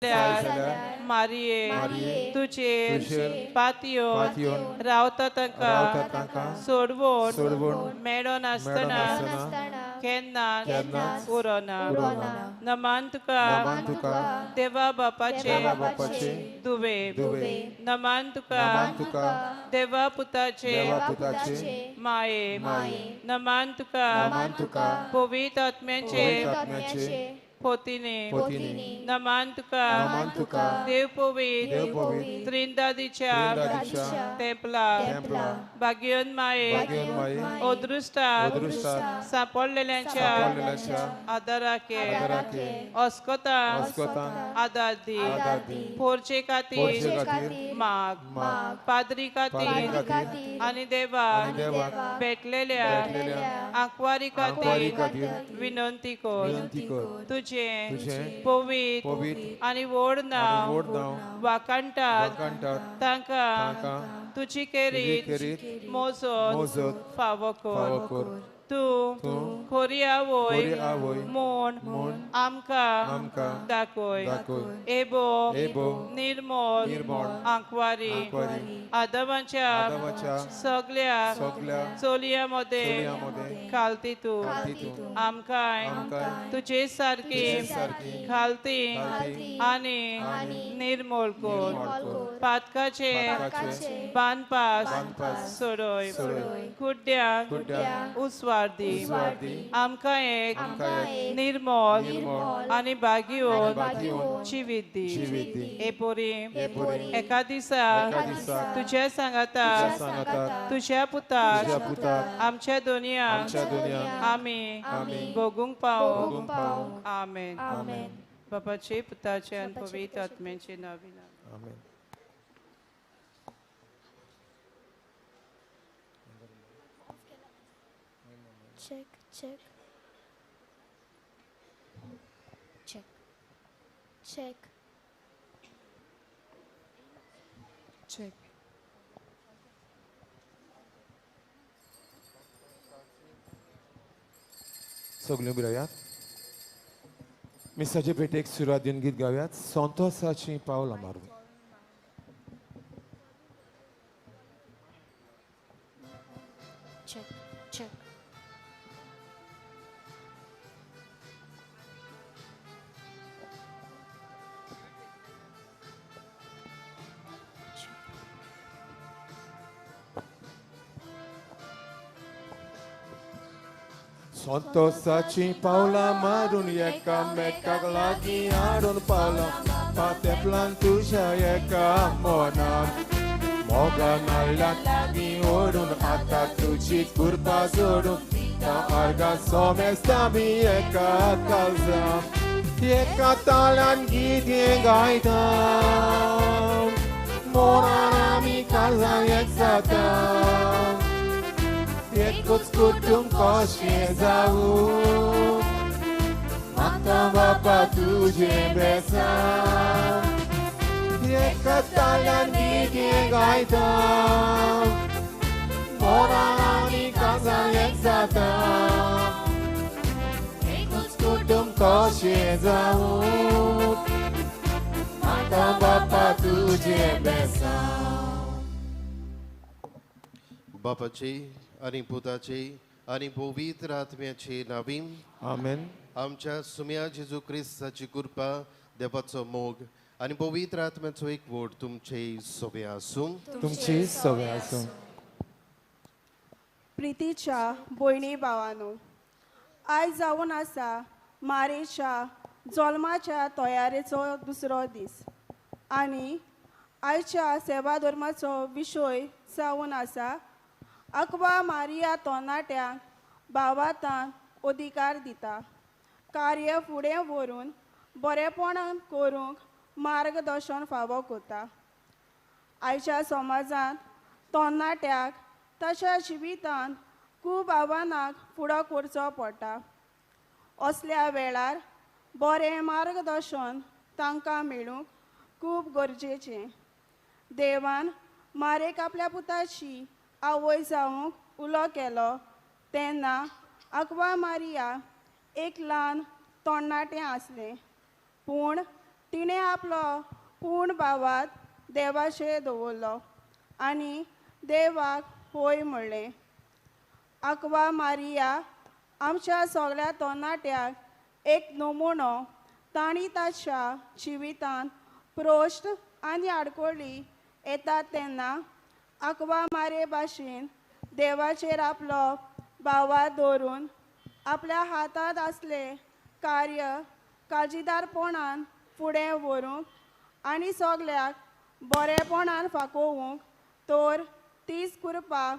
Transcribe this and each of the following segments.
मारिये तुजेर पातयोन रावता तांकां सोडवून मेळोन आसतना केन्नाच उरोना. नमान तुका देवा बापाचे दुवे. नमान तुका देवा पुताचे माये. नमान तुका पवित्र आत्म्याचे पोतीने. नमान तुका देव पवित्र त्रिंदादीच्या तेंपला भाग्यन माये अदृश्टाक सांपडलेल्यांच्या आदाराके अस्कतांक आदार दी. पोरचे खातीर माग. पाद्री खातीर आनी देवाक भेटलेल्या आंकवारी खातीर विनंती कर. तुजें पवित्र आनी व्हड नांव वाखाणटात तांकां तुजी खेरीत मोजत फावो कर. तूं खरी आवय म्हूण आमकां दाखय. एबो निर्मळ आंकवारी आदमाच्या सगळ्या चलयां मदें खालती तूं आमकांय तुजे सारकी खालती आनी निर्मळ कर. पातकाचे बांदपास सोडय. कुड्ड्यांक उस्वार दी. आमकां एक निर्मळ आनी भाग्योन जिवीत दी. हे पोरी एका दिसा तुज्या सांगाता तुज्या पुताक आमच्या दुनियांक आमी भोगूंक पावूंक. आमेन. बापाचे पुताचे आनी पवित्र आत्म्याचे नांवान. आमेन. Check, check, check, check, check. सगळ्यो बिरायात मिसाचे पेटेक सुरवात दिवन गीत गावयात. संतोसाची पावलां मारून. Check, check. संतोसाची पावलां मारून एकामेकाक लागीं हाडून पावलां पातेपलान तुज्या एका मनान मोगान नाल्लाक लागीं ओडून आतां तुजी कृपा जोडून त्या आर्गां सोमेस्तां आमी एका काळजान एका तालान गीत हें गायता मोनान आमी काळजान एक जाता एकूच कुटुंब कशें जावूं म्हाका बापा तुजें बेसांव एका तालान गीत हें गायता मोनान आमी काळजान एक जाता एकूच कुटुंब कशें जावूं म्हाका बापा तुजें बेसांव. बापाची आनी पुताची आनी पवित्र आत्म्याची नावीं. आमेन. आमच्या सुम्या जेजू क्रिस्ताची कृपा, देवाचो मोग आनी पवित्र आत्म्याचो एकवट तुमचे सोबे आसूं. तुमची सोबे आसूं. प्रितीच्या भयणी भावानो, आयज जावन आसा मारेच्या जल्माच्या तयारेचो दुसरो दीस आनी आयच्या सेवा धर्माचो विशय जावन आसा अकवा मारिया तोनाट्यांक भावातान अधिकार दिता कार्य फुडें व्हरून बरेपणान करूंक मार्गदर्शन फावो करता. आयच्या समाजांत तोनाट्याक ताच्या जिवितांत खूब आव्हानांक फुडो करचो पडटा. असल्या वेळार बरें मार्गदर्शन तांकां मेळूंक खूब गरजेचें. देवान मारेक आपल्या पुताची आवय जावंक उलो केलो तेन्ना अकवा मारिया एक ल्हान तोणाटें आसलें, पूण तिणें आपलो पूर्ण भावात देवाचेर दवरलो आनी देवाक होय म्हणलें. आकवा मारिया आमच्या सगळ्या तरणाट्यांक एक नमुनो. तांणी ताच्या जिवितांत प्रश्न आनी आडखळी येतात तेन्ना आकवा मारे भाशेन देवाचेर आपलो भावार्थ दवरून आपल्या हातांत आसले कार्य काळजीदारपणान फुडें व्हरूंक आनी सगल्याक बरेपणान फाकोवंक तर तीच कृपा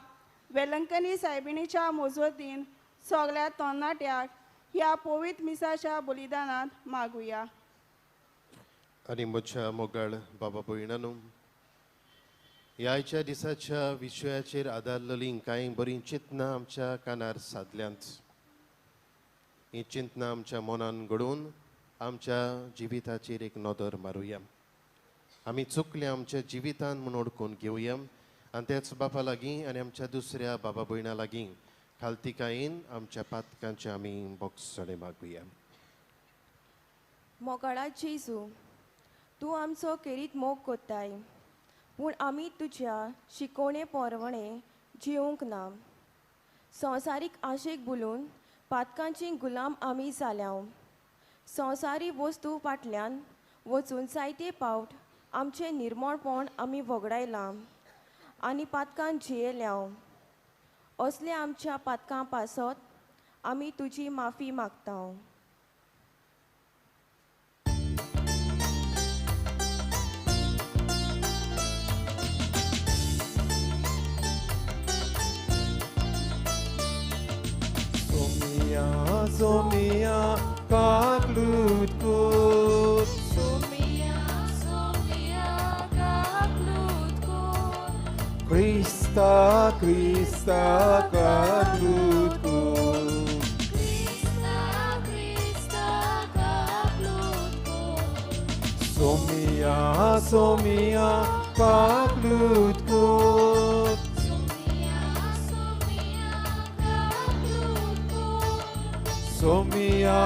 वेलंकनी सायबिणीच्या मजतीन सगळ्या तरणाट्यांक ह्या पवित्र मिसाच्या बलिदानांत मागुया. आनी म्हज्या मोगाळ बाबा भयणांनो, ह्या आयच्या दिसाच्या विशयाचेर आदारलेलीं कांय बरीं चिंतनां आमच्या कानार सादल्यांत. हीं चिंतनां आमच्या मनान घडोवन आमच्या जिविताचेर एक नदर मारुया. आमी चुकले आमच्या जिवितान म्हूण ओडकून घेवया आनी त्याच बापा लागीं आनी आमच्या दुसऱ्या बाबा भयणां लागीं खालतिकायेन आमच्या पातकांचे आमी बोगसणें मागुया. मोगाळा जेजू, तूं आमचो केरीत मोग कोत्ताय, पूण आमी तुज्या शिकोवणे पोरवणे जिवंक ना. संवसारीक आशेक बुलून पातकांची गुलाम आमी जाल्या. संवसारी वस्तू फाटल्यान वचून जायते पावट आमचें निर्मळपण आमी वगडायलां आनी पातकान जियेल्या. असल्या आमच्या पातकां पासत आमी तुजी माफी मागता. Somia, Somia, kaklut kut. Somia, Somia, kaklut kut. Krista, Krista, kaklut kut. Krista, Krista, kaklut kut. Somia, Somia, kaklut kut. Somia, Somia, kaklut kut. Somia,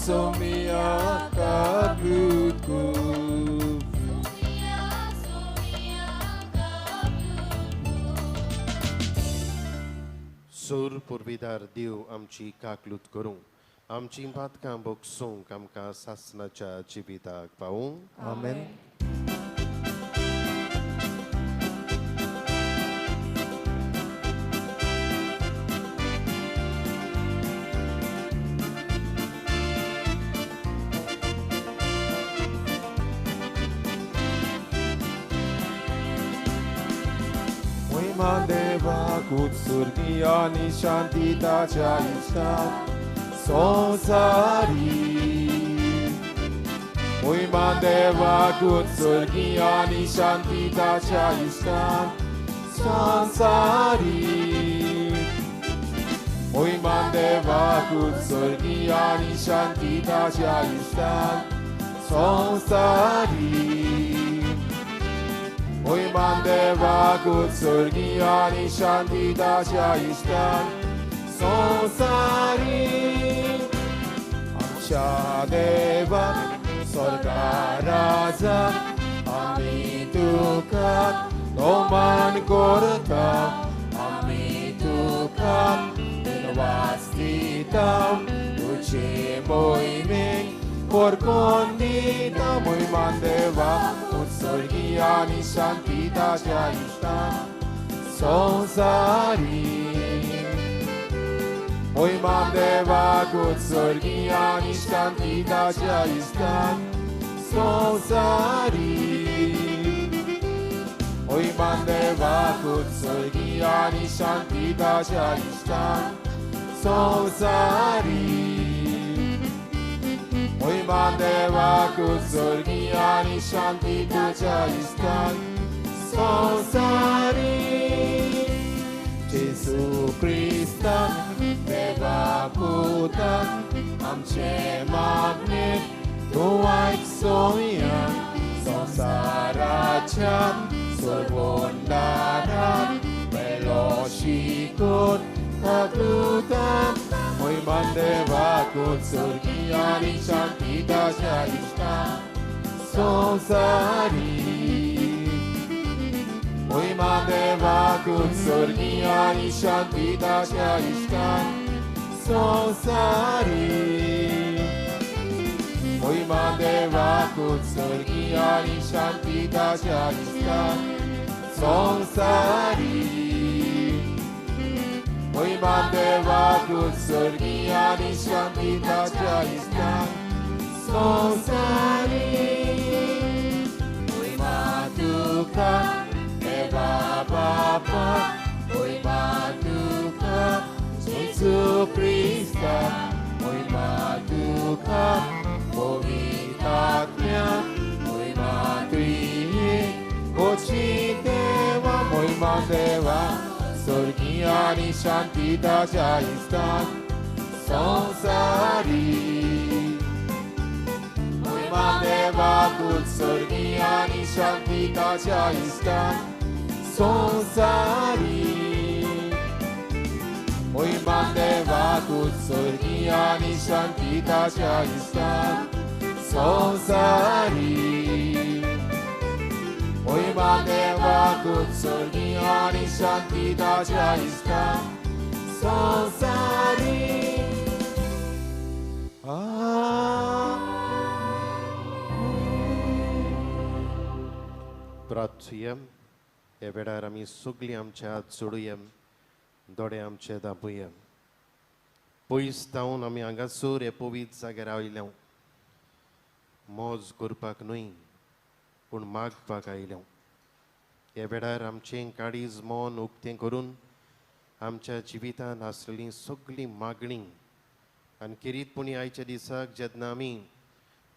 Somia, kaklut kut. सूर पुर्विदार देव आमची काकलूत करूं, आमची पातकां बोगसूंक आमकां सासणाच्या जिविताक पावूं. आमेन. देवाक आनी शांती ताच्या इश्टान संवसारी. मोहिमा देवाक उत्सर्गी आनी शांती ताच्या इश्टान संवसारी. मोहिमा देवाक उत्सर्गी आनी शांती ताच्या इश्टान संवसारी. मोहिमा देवाक उत्सर्गी आनी शांती ताच्या इश्टान संवसारी. आमच्या देवा स्वर्गा राजा, आमी तुका नोमान करता, आमी तुका दिनवास दिता, तुजे मोहिमेक पोरकोन दिता. मोहिमान देवा उत्सर्गी आनी शांती ताच्या इश्टान संवसारी. मोहिमान देवाक उत्सर्गी आनी शांती ताच्या इश्टान संवसारी. मोहिमान देवाक उत्सर्गी आनी शांती ताच्या इश्टान संवसारी. मोहिमान देवाक उत्सर्गी आनी शांती ताच्या इश्टान संवसारी. जेजू क्रिस्ता देवा पुता, आमचे मागणे तूं आयक सोया. संवसाराच्या सर्वोंदाराक वेलो शिकोत काकलुता. मोहिमान देवाक उत्सर्गी आनी शांती ताच्या इश्टान संवसारी मोहिमा देवाकूच सर्गी आनी शांती ताच्या इश्टान संवसारी मोहिमा देवाकूच सर्गी आनी शांती ताच्या इश्टान संवसारी मोहिमा देवाकूच सर्गी आनी शांती ताच्या इश्टान संवसारी मोहिमा तुका देवा बापा मोहिमा तुका जेजू क्रिस्ता मोहिमा तुका पवित्र आत्म्या मोहिमा त्रिएक ओची देवा मोहिमा देवा स्वर्गी आनी शांती ताच्या इश्टान संवसारी मोहिमा देवाकूच स्वर्गी आनी शांती ताच्या इश्टान संवसारी मोहिमा देवाकूच स्वर्गी आनी शांती ताच्या इश्टान संवसारी मोहिमा देवाकूच स्वर्गी आनी शांती ताच्या इश्टान संवसारी. प्रार्थुया. ह्या वेळार आमी सगळीं आमचे हात जोडुया, दोळे आमचे दाबुया. पयस जावन आमी हांगासर हे पवित्र जाग्यार आयल्या, मौज करपाक न्हय पूण मागपाक आयल्या. ह्या वेळार आमचें काळीज मन उक्तें करून आमच्या जिवितांत आसलेली सगळीं मागणी आनी खेरीतपणी आयच्या दिसाक जेन्ना आमी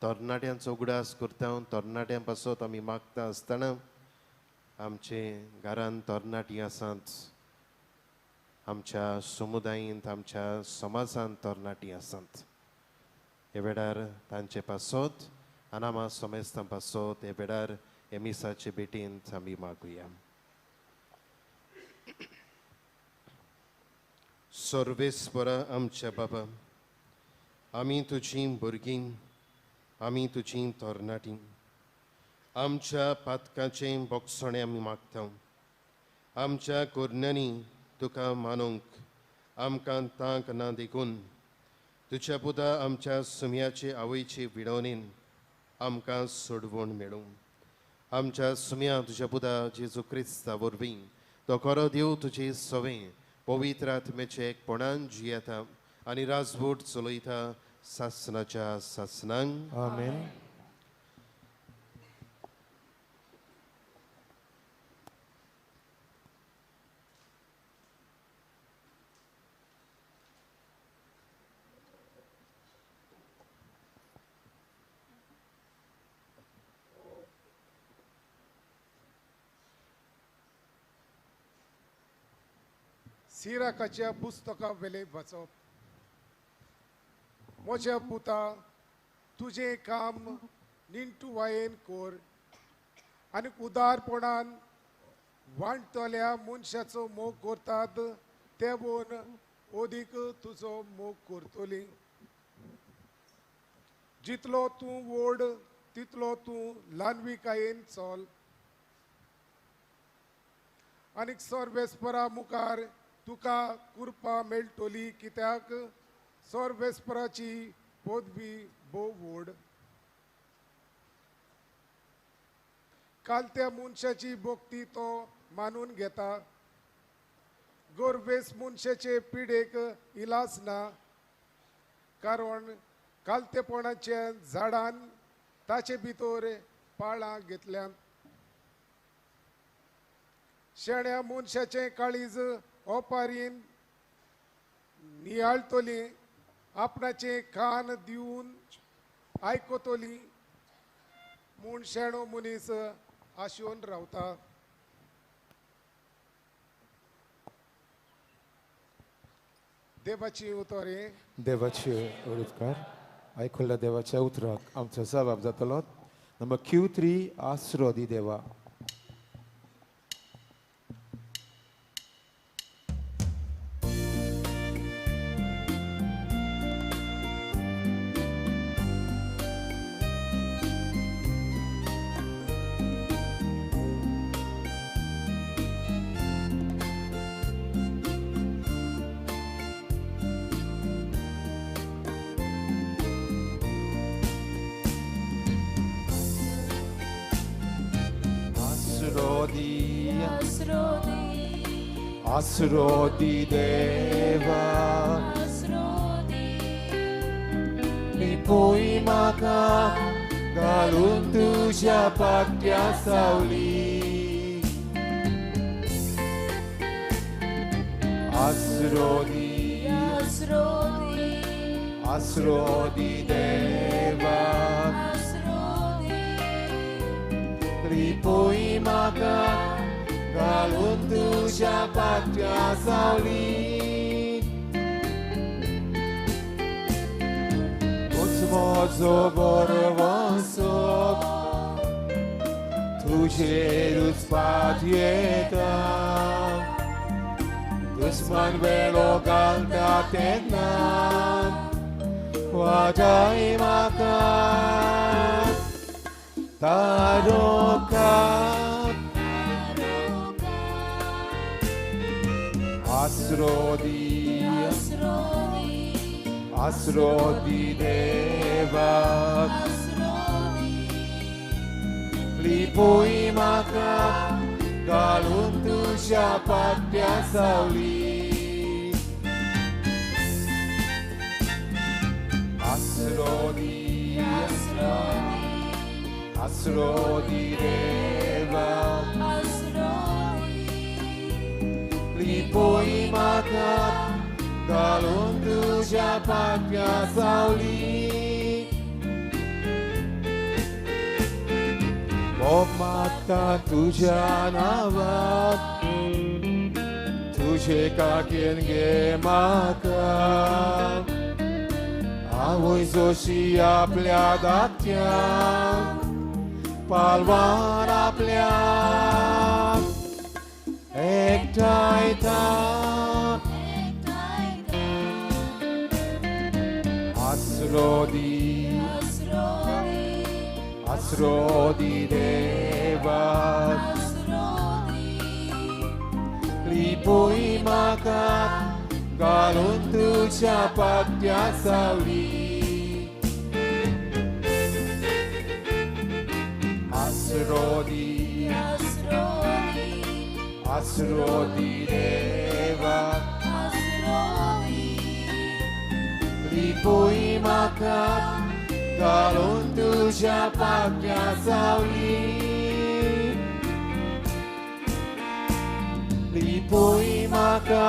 तरणाट्यांचो उगडास करता, तरणाट्यां पासत आमी मागता आसतना आमचे घरांत तरणाटीं आसात, आमच्या समुदायेंत आमच्या समाजांत तरणाटीं आसात. ह्या वेळार तांचे पासत आनी आमा समेस्तां पासत ह्या वेळार ह्या मिसाचे भेटींत आमी मागुया. सर्वेस्परा आमच्या बाबा, आमी तुजीं भुरगीं, आमी तुजीं तरणाटीं, आमच्या पातकाचें बोगसणें आमी मागता. आमच्या कोरण्यांनी तुका मानूंक आमकां तांक ना देखून तुज्या पुता आमच्या सुम्याचे आवयचे विडवणेन आमकां सोडवण मेळूं. आमच्या सुम्या तुज्या पुता जेजू क्रिस्ता वरवीं तो खरो देव तुजे सवें पवित्र आत्म्याचे एकपणान जियेता आनी राजवट चलयता सासनाच्या सासनांक. आमेन. सिराकाच्या पुस्तका वेले वाचप. म्हज्या पुता, तुजें काम निंटुवायेन कोर आनी उदारपणान वांटतल्या मनशाचो मोग करतात ते बोन ओदीक तुजो मोग करतली. जितलो तूं व्हड तितलो तूं ल्हानविकायेन चल आनी सर्वेस्परा मुखार तुका कृपा मेळटली, कित्याक सर्वेस्पराची पदवी भोव व्हड. काल त्या मनशाची भक्ती तो मानून घेता, गोरवेस मनशाचे पिडेक इलाज ना, कारण कालतेपणाच्या झाडान ताचे भितर पाळां घेतल्यात. शेण्या मनशाचें काळीज ओपारीन नियाळटली, आपणाचे कान दिवन आयकतली म्हूण शेणो मनीस आशेवन रावता. देवाची उतरे देवाचे उपकार आयकुल्ल्या देवाच्या उतराक आमचो जबाब जातलो. नंबर Q3 आसरो दी देवा. आसरो दी, आसरो दी, आसरो दी देवा, आसरो दी, लिपोय म्हाका घालून तुज्या पाट्या सावली. आसरो दी, आसरो दी, आसरो दी देवा, आसरो दी, लिपोय म्हाका घालून तुज्या पाट्या सावली. तूंच म्हजो बरवसो, तुजेरूच पात येता, दुस्मान वेलो घालता तेन्ना वाजाय म्हाका तारोका. आसरो दी, आसरो दी, आसरो दी देवा, आसरो दी, लिपोय म्हाका घालून तुज्या पाट्या सावली. आसरो दी, आसरो दी, आसरो दी देवा, आसरो दी, लिपोय म्हाका घालून तुज्या पाट्या सावली. मोग मागता तुज्या नांवाक, तुजे काकेन घे म्हाका, आवय जोशी आपल्या दात्यांक पालवान आपल्या एकठांयता. आसरो दी, आसरो दी, आसरो दी देवा, आसरो दी, लिपोय म्हाका घालून तुज्या पाट्या सावली. आसरो दी, आसरो दी, आसरो दी देवा, आसरो दी, लिपोय म्हाका घालून तुज्या पाट्या सावली. लिपोय म्हाका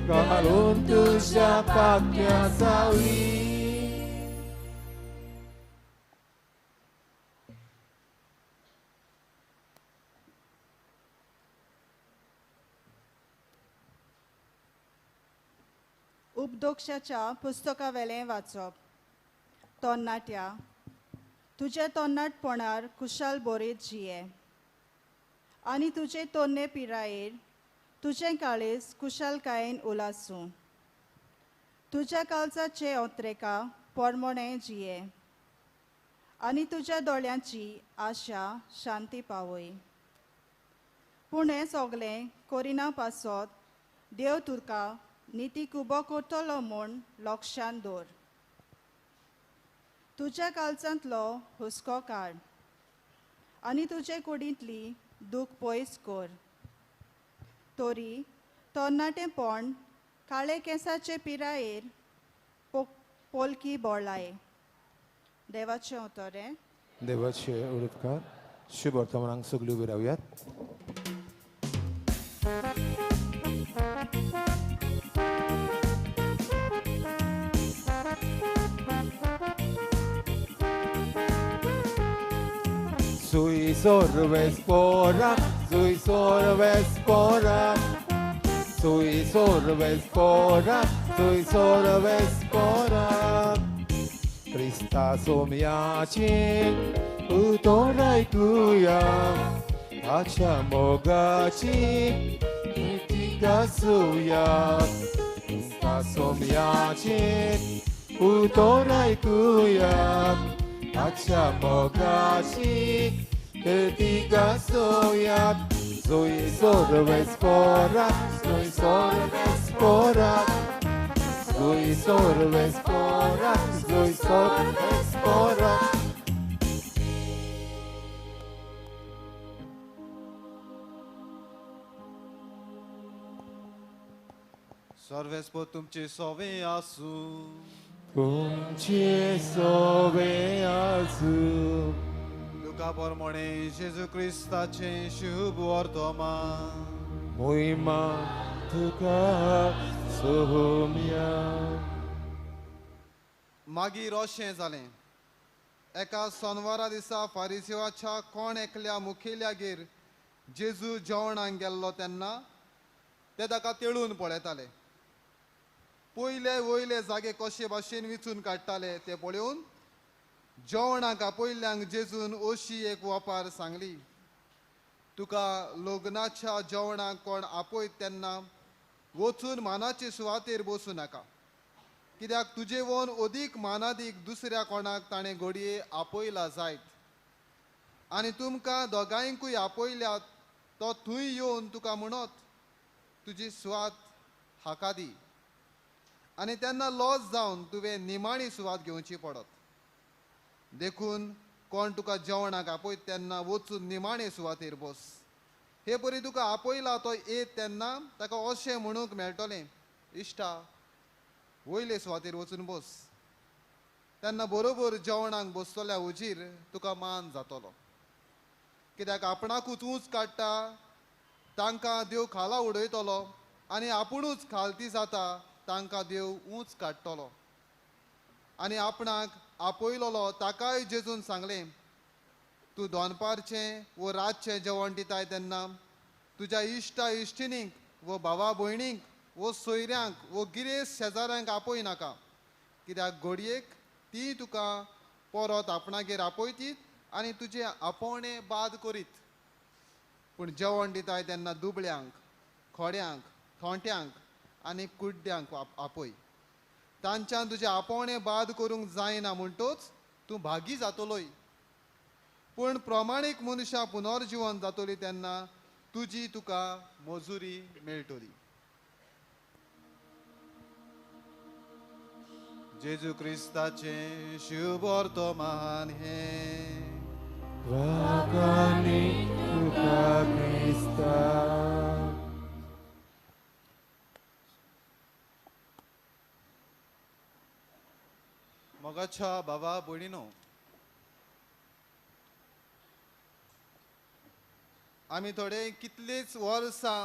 घालून तुज्या पाट्या सावली. उपदोक्षाच्या पुस्तकावेलें वाचप. तरणाट्या, तुज्या तरणाटपणार कुशाल बरें जिये आनी तुजे तरणे पिरायेर तुजें काळीज कुशालकायेन उलासूं. तुज्या काळजाचे ओत्रेका पोरमोणें जिये आनी तुज्या दोळ्यांची आशा शांती पावय. पूण हें सगळें करिना पासत देव तुका नितीक उबो करतलो म्हूण लक्षांत दवर. तुज्या काळजांतलो हुस्को काड आनी तुजे कुडींतली दूख पयस कर. तरी तरणाटेपण काळे केंसाचे पिरायेर पोलकी बोळाय. देवाचें उतर. देवाचे उपकार. शुभ वर्तमानाक सगळी उबी रावयात. Sui sorves pora, sui sorves pora, sui sorves pora, sui sorves pora. Krista somiachi, utorai kuya, acha mogachi, itigasuya. Krista somiachi, utorai kuya, acha mogachi, itigasuya. Sui sorves pora, sui sorves pora, sui sorves pora, sui sorves pora. सर्वेस्पोर तुमचे सोवे आसूं. तुमचे सोवे आसूं. लुका प्रमाणे जेजू क्रिस्ताचें शुभ वर्तमान. मोहिमा तुका सोम्या. मागीर अशें जालें, एका सोनवारा दिसा फारिसिवाच्या कोण एकल्या मुखेल्यागेर जेजू जेवणाक गेल्लो तेन्ना ते ताका तेळून पळयताले. पयले वयले जागे कशे भाशेन विचून काडटाले ते पळोवन जेवणाक आपयल्ल्यांक जेजून अशी एक वपार सांगली, तुका लग्नाच्या जेवणाक कोण आपयत तेन्ना वचून मानाचे सुवातेर बसूं नाका, कित्याक तुजे वन अदीक मानादीक दुसऱ्या कोणाक ताणें घडये आपयला जायत, आनी तुमकां दोगांयकूय आपयल्यात तो थंय येवन तुका म्हणत तुजी सुवात हाका दी, आनी तेन्ना लॉस जावन तुवें निमाणी सुवात घेवची पडत. देखून कोण तुका जेवणाक आपयत तेन्ना वचून निमाणे सुवातेर बस. हे परी तुका आपयला तो येत तेन्ना ताका अशें म्हणूंक मेळटलें, इश्टा वयले सुवातेर वचून बस, तेन्ना बरोबर जेवणाक बसतल्या हुजीर तुका मान जातलो. कित्याक आपणाकूच ऊंच काडटा तांकां देव खाला उडयतलो, आनी आपुणूच खालती जाता तांकां देव ऊंच काडटलो. आनी आपणाक आपयलोलो ताकाय जेजून सांगलें, तूं दनपारचें वो रातचें जेवण दिताय तेन्ना तुज्या इश्टा इश्टिणींक वो भावा भयणींक वो सोयऱ्यांक वो गिरेस्त शेजाऱ्यांक आपय नाका, कित्याक घडयेक ती तुका परत आपणागेर आपयतीत आनी तुजें आपोवणें बाद करीत. पूण जेवण दिताय तेन्ना दुबळ्यांक, खोड्यांक, थोंट्यांक आनी कुड्ड्यांक आपय, तांच्यान तुजें आपोवणें बाद करूंक जायना म्हणटोच तूं भागी जातलोय. पूण प्रमाणीक मनशां पुनर्जिवन जातली तेन्ना तुजी तुका मजुरी मेळटली. जेजू क्रिस्ताचें शुभ वर्तमान हें. वागानी तुका क्रिस्ता. मोगाच्या बाबा भयणीनो, आमी थोडे कितलींच वर्सां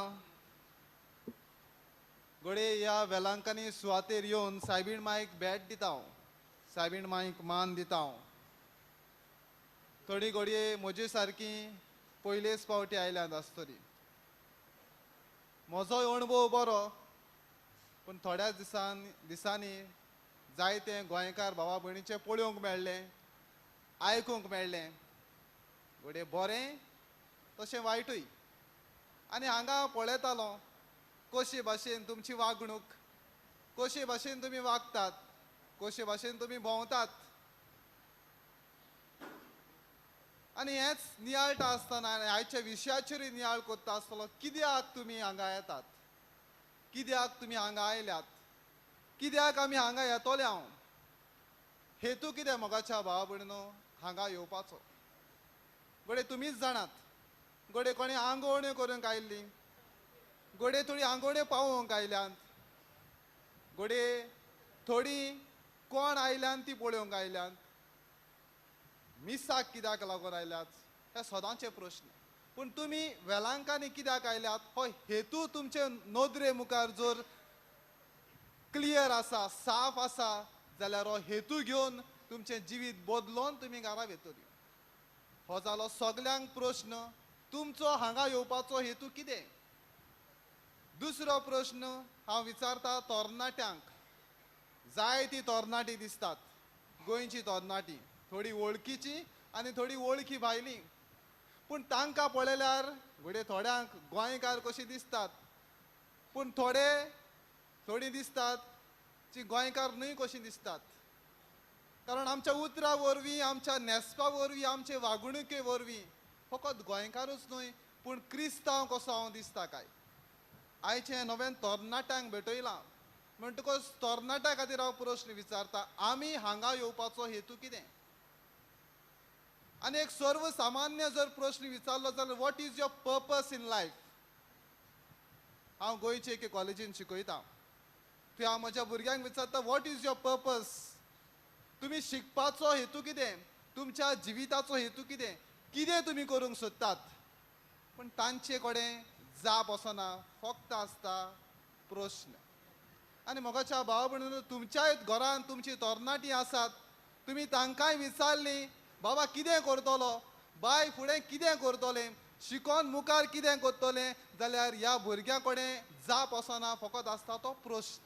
घडये ह्या वेलांकांनी सुवातेर येवन सायबीण माईक भेट दिता, सायबीण माईक मान दिता. थोडी घडये म्हजे सारकी पयलेच फावटी आयल्यात आसतली. म्हजोय अणभव बरो, पूण थोड्याच दिसांनी जायते गोंयकार भावा भयणीचें पळोवंक मेळ्ळें, आयकूंक मेळ्ळें, घडये बरें तशें वायटूय. आनी हांगा पळयतालो कशे भाशेन तुमची वागणूक, कशे भाशेन तुमी वागतात, कशे भाशेन तुमी भोंवतात. आनी हेंच नियाळटा आसतना आनी आयच्या विशयाचेरूय नियाळ करता आसतलो, कित्याक तुमी हांगा येतात, कित्याक तुमी हांगा आयल्यात, कित्याक आमी हांगा येतले. हांव हेतू कितें मोगाच्या भावा भयणीनो हांगा येवपाचो? घडये तुमीच जाणात. घडये कोणी आंगवण्यो करूंक आयिल्ली, घडये थोडी आंगवण्यो पावोवंक आयल्यात, घडये थोडी कोण आयल्यान ती पळोवंक आयल्यात, मिसाक कित्याक लागून आयल्यात, हे सदांचे प्रश्न. पूण तुमी वेलांकांनी कित्याक आयल्यात हो हेतू तुमचे नदरे मुखार जर क्लियर आसा, साफ आसा, जाल्यार हो हेतू घेवन तुमचें जिवीत बदलोन तुमी घरा वेतली. हो जालो सगल्यांक प्रश्न, तुमचो हांगा येवपाचो हेतू कितें? दुसरो प्रश्न हांव विचारता तरणाट्यांक. जायती तरणाटी दिसतात, गोंयची तरणाटी, थोडी वळखीची आनी थोडी वळखी भायली, पूण तांकां पळयल्यार घडये थोड्यांक गोंयकार कशी दिसतात, पूण थोडी दिसतात जी गोंयकार न्हय कशी दिसतात. कारण आमच्या उतरां वरवीं, आमच्या न्हेसपा वरवीं, आमचे वागणुके वरवीं फकत गोंयकारूच न्हय पूण क्रिस्तांव कसो हांव दिसता काय? आयचें नव्यान तरणाट्यांक भेटयलां म्हणटकच तरणाट्या खातीर हांव प्रश्न विचारता, आमी हांगा येवपाचो हेतू कितें? आनी एक सर्वसामान्य जर प्रश्न विचारलो जाल्यार what is your purpose in life? हांव गोंयचे एके कॉलेजीन शिकयतां. थंय हांव म्हज्या भुरग्यांक विचारता, what is your purpose? तुमी शिकपाचो हेतू कितें? तुमच्या जिविताचो हेतू कितें? कितें तुमी करूंक सोदतात? पूण तांचे कडेन जाप वचना, फक्त आसता प्रश्न. आनी मोगाच्या भाव भयणींनो, तुमच्याय घरान तुमची तरणाटी आसात, तुमी तांकांय विचारली, बाबा कितें करतलो, बाय फुडें कितें करतलें, शिकोन मुखार कितें करतलें, जाल्यार ह्या भुरग्यां कडेन जाप वचना, फकत आसता तो प्रश्न.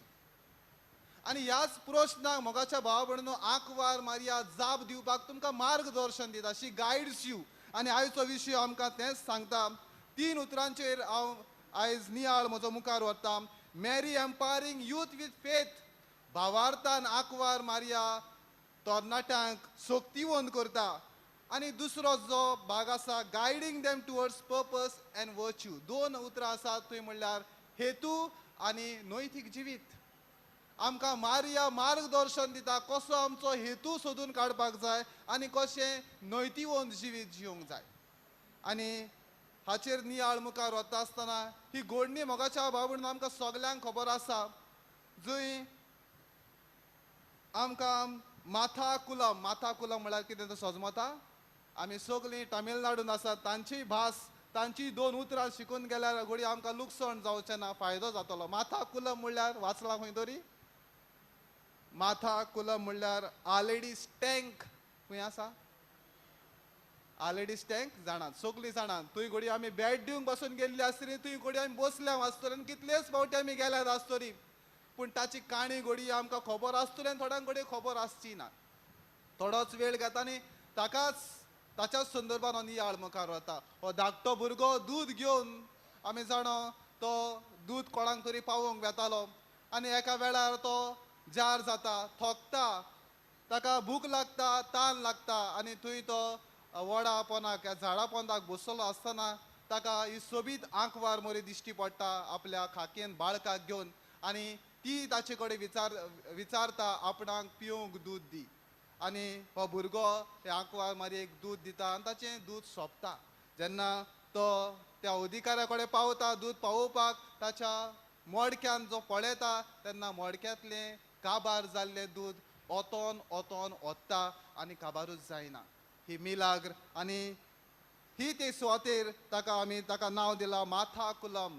आनी ह्याच प्रश्नाक मोगाच्या भाव भयणींनो आंकवार मारिया जाप दिवपाक तुमकां मार्गदर्शन दिता. She guides you. आनी आयचो विशय आमकां तेंच सांगता. 3 उतरांचेर हांव आयज नियाळ म्हजो मुखार व्हरता. Mary empowering youth with faith. भावार्थान आंकवार मारिया तरणाट्यांक शक्तिवंत करता. आनी दुसरो जो भाग आसा, guiding them towards purpose and virtue. 2 उतरां आसात थंय, म्हणल्यार हेतू आनी नैतीक जिवीत. आमकां मारिया मार्गदर्शन दिता कसो आमचो हेतू सोदून काडपाक जाय आनी कशें नैतिवंत जिवीत जिवंक जाय. आनी हाचेर नियाळ मुखार वता आसतना ही गोडणी मोगाच्या भाव भयणींनो आमकां सगल्यांक खबर आसा, जंय आमकां माथा कुलम, माथा कुलम म्हळ्यार कितें तें सजमता. आमी सगलीं तमिळनाडून आसात, तांची भास, तांची 2 उतरां शिकून गेल्यार घडये आमकां लुकसाण जावचें ना, फायदो जातलो. माथा कुलम म्हणल्यार वाचलां खंय तरी? माथा कुलम म्हणल्यार आलेडीस टँक. खंय आसा आलेडीस टँक? जाणात सगलीं जाणात. थंय घडये आमी बॅट दिवंक बसून गेल्ली आसतली, थंय घडये आमी बसल्या आसतली आनी कितलेच फावटी आमी गेल्यार आसतली, पूण ताची काणी घडये आमकां खबर आसतली आनी थोड्यांक घडये खबर आसची ना. थोडोच वेळ घेता आनी ताकाच ताच्याच संदर्भान हो नियाळ मुखार वता. हो धाकटो भुरगो दूद घेवन, आमी जाणो तो दूद कोणाक तरी पावोवंक वेतालो आनी एका वेळार तो जार जाता, थोकता, ताका भूक लागता, तान लागता आनी थंय तो वडा पोंदाक, झाडा पोंदाक बसलो आसतना ताका ही सोबीत आंकवार मोरी दिश्टी पडटा आपल्या खाकेन बाळकाक घेवन, आनी ती ताचे कडेन विचारता आपणाक पिवंक दूद दी. आनी हो भुरगो हे आंकवार मारयेक दूद दिता आनी ताचें दूद सोंपता. जेन्ना तो त्या अधिकाऱ्या कडेन पावता दूद पावोवपाक, ताच्या मडक्यान जो पळयता तेन्ना मडक्यांतलें काबार जाल्लें दूद ओतोन ओतोन ओत्ता आनी काबारूच जायना. ही मिलाग्र आनी ही ते सुवातेर ताका आमी ताका नांव दिलां माथा कुलम,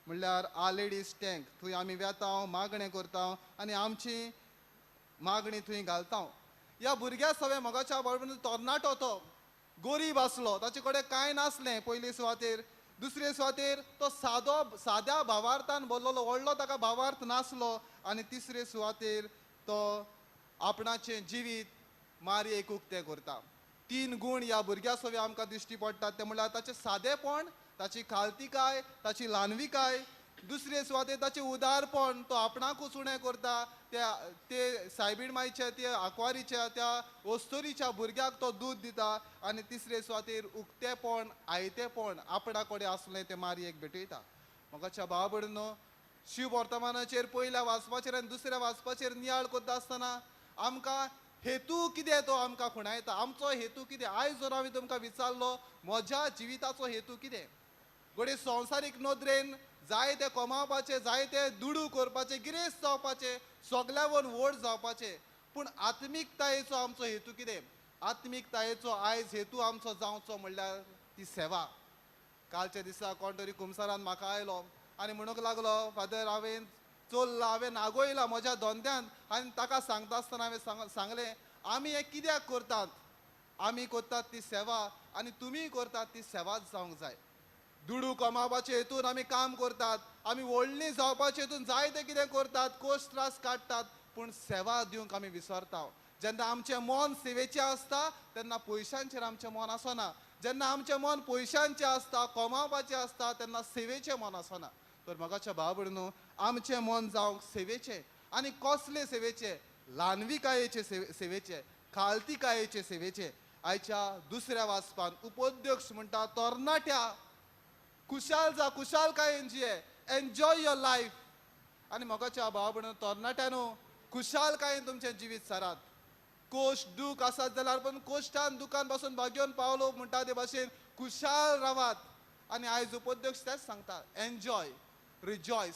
म्हणल्यार आलेडीस टँक. थंय आमी वेता, मागणें करता आनी आमची मागणी थंय घालता. ह्या भुरग्या सवें मोगाच्या बरोबर तरणाटो तो गोरीब आसलो, ताचे कडेन कांय नासलें पयले सुवातेर. दुसरे सुवातेर तो सादो साद्या भावार्थान बोल्लोलो, व्हडलो ताका भावार्थ नासलो. आनी तिसरे सुवातेर तो आपणाचें जिवीत मारयेक उक्तें करता. 3 गूण ह्या भुरग्या सवें आमकां दिश्टी पडटात, ते म्हणल्यार ताचें सादेपण, ताची खालतीकाय, ताची ल्हानविकाय. दुसरे सुवातेर ताचें उदारपण, तो आपणाकूच उणें करता. त्या ते सायबीण मायच्या, त्या आंकवारीच्या, त्या वस्तुरीच्या भुरग्याक तो दूद दिता. आनी तिसरे सुवातेर उक्तेपण, आयतेपण आपणा कडेन आसलें तें मारयेक भेटयता. मोगाच्या भाव भयणींनो, शिव वर्तमानाचेर पयल्या वाचपाचेर आनी दुसऱ्या वाचपाचेर नियाळ करता आसतना आमकां हेतू कितें तो आमकां खुणायता. आमचो हेतू कितें? आयज जर हांवें तुमकां विचारलो म्हज्या जिविताचो हेतू कितें, घडये संवसारीक नदरेन जायते कमावपाचे, जायते दुडू करपाचे, गिरेस्त जावपाचे, सगल्यावर व्हड जावपाचे, पूण आत्मिकतायेचो आमचो हेतू कितें? आत्मिकतायेचो आयज हेतू आमचो जावचो म्हणल्यार ती सेवा. कालच्या दिसा कोण तरी कुमसारान म्हाका आयलो आनी म्हणूंक लागलो, फादर हांवें चोल्लां, हांवें नागोयलां म्हज्या धंद्यांत. आनी ताका सांगता आसतना हांवें सांगलें, आमी हें कित्याक करतात? आमी करतात ती सेवा आनी तुमीय करतात ती सेवाच जावंक जाय. दुडू कमावपाचे हेतून आमी काम करतात, आमी व्हडलीं जावपाचे हेतून जायते कितें करतात, कोश त्रास काडटात, पूण सेवा दिवंक आमी विसरता. जेन्ना आमचें मन सेवेचें आसता तेन्ना पयशांचेर आमचें मन आसना. जेन्ना आमचें मन पयशांचें आसता, कमावपाचें आसता, तेन्ना सेवेचें मन आसना. तर मोगाच्या भाव भयणींनो, आमचें मन जावंक सेवेचें. आनी कसले सेवेचें? ल्हानविकायेचे सेवेचें, खालतीकायेचे सेवेचें. आयच्या दुसऱ्या वाचपान उपोध्यक्ष म्हणटा, तरणाट्या खुशाल जा, खुशालकायेन जिये, एन्जॉय your life. आनी मोगाच्या भाव भयणींनो, तरणाट्यानो खुशालकायेन तुमचें जिवीत सारात. कोश दूख आसत जाल्यार पण कोश्टान दुकान पासून भाग्योवन पावलो म्हणटा ते भाशेन खुशाल रावात. आनी आयज उपोध्यक्ष तेच सांगता, एन्जॉय, रिजॉयस.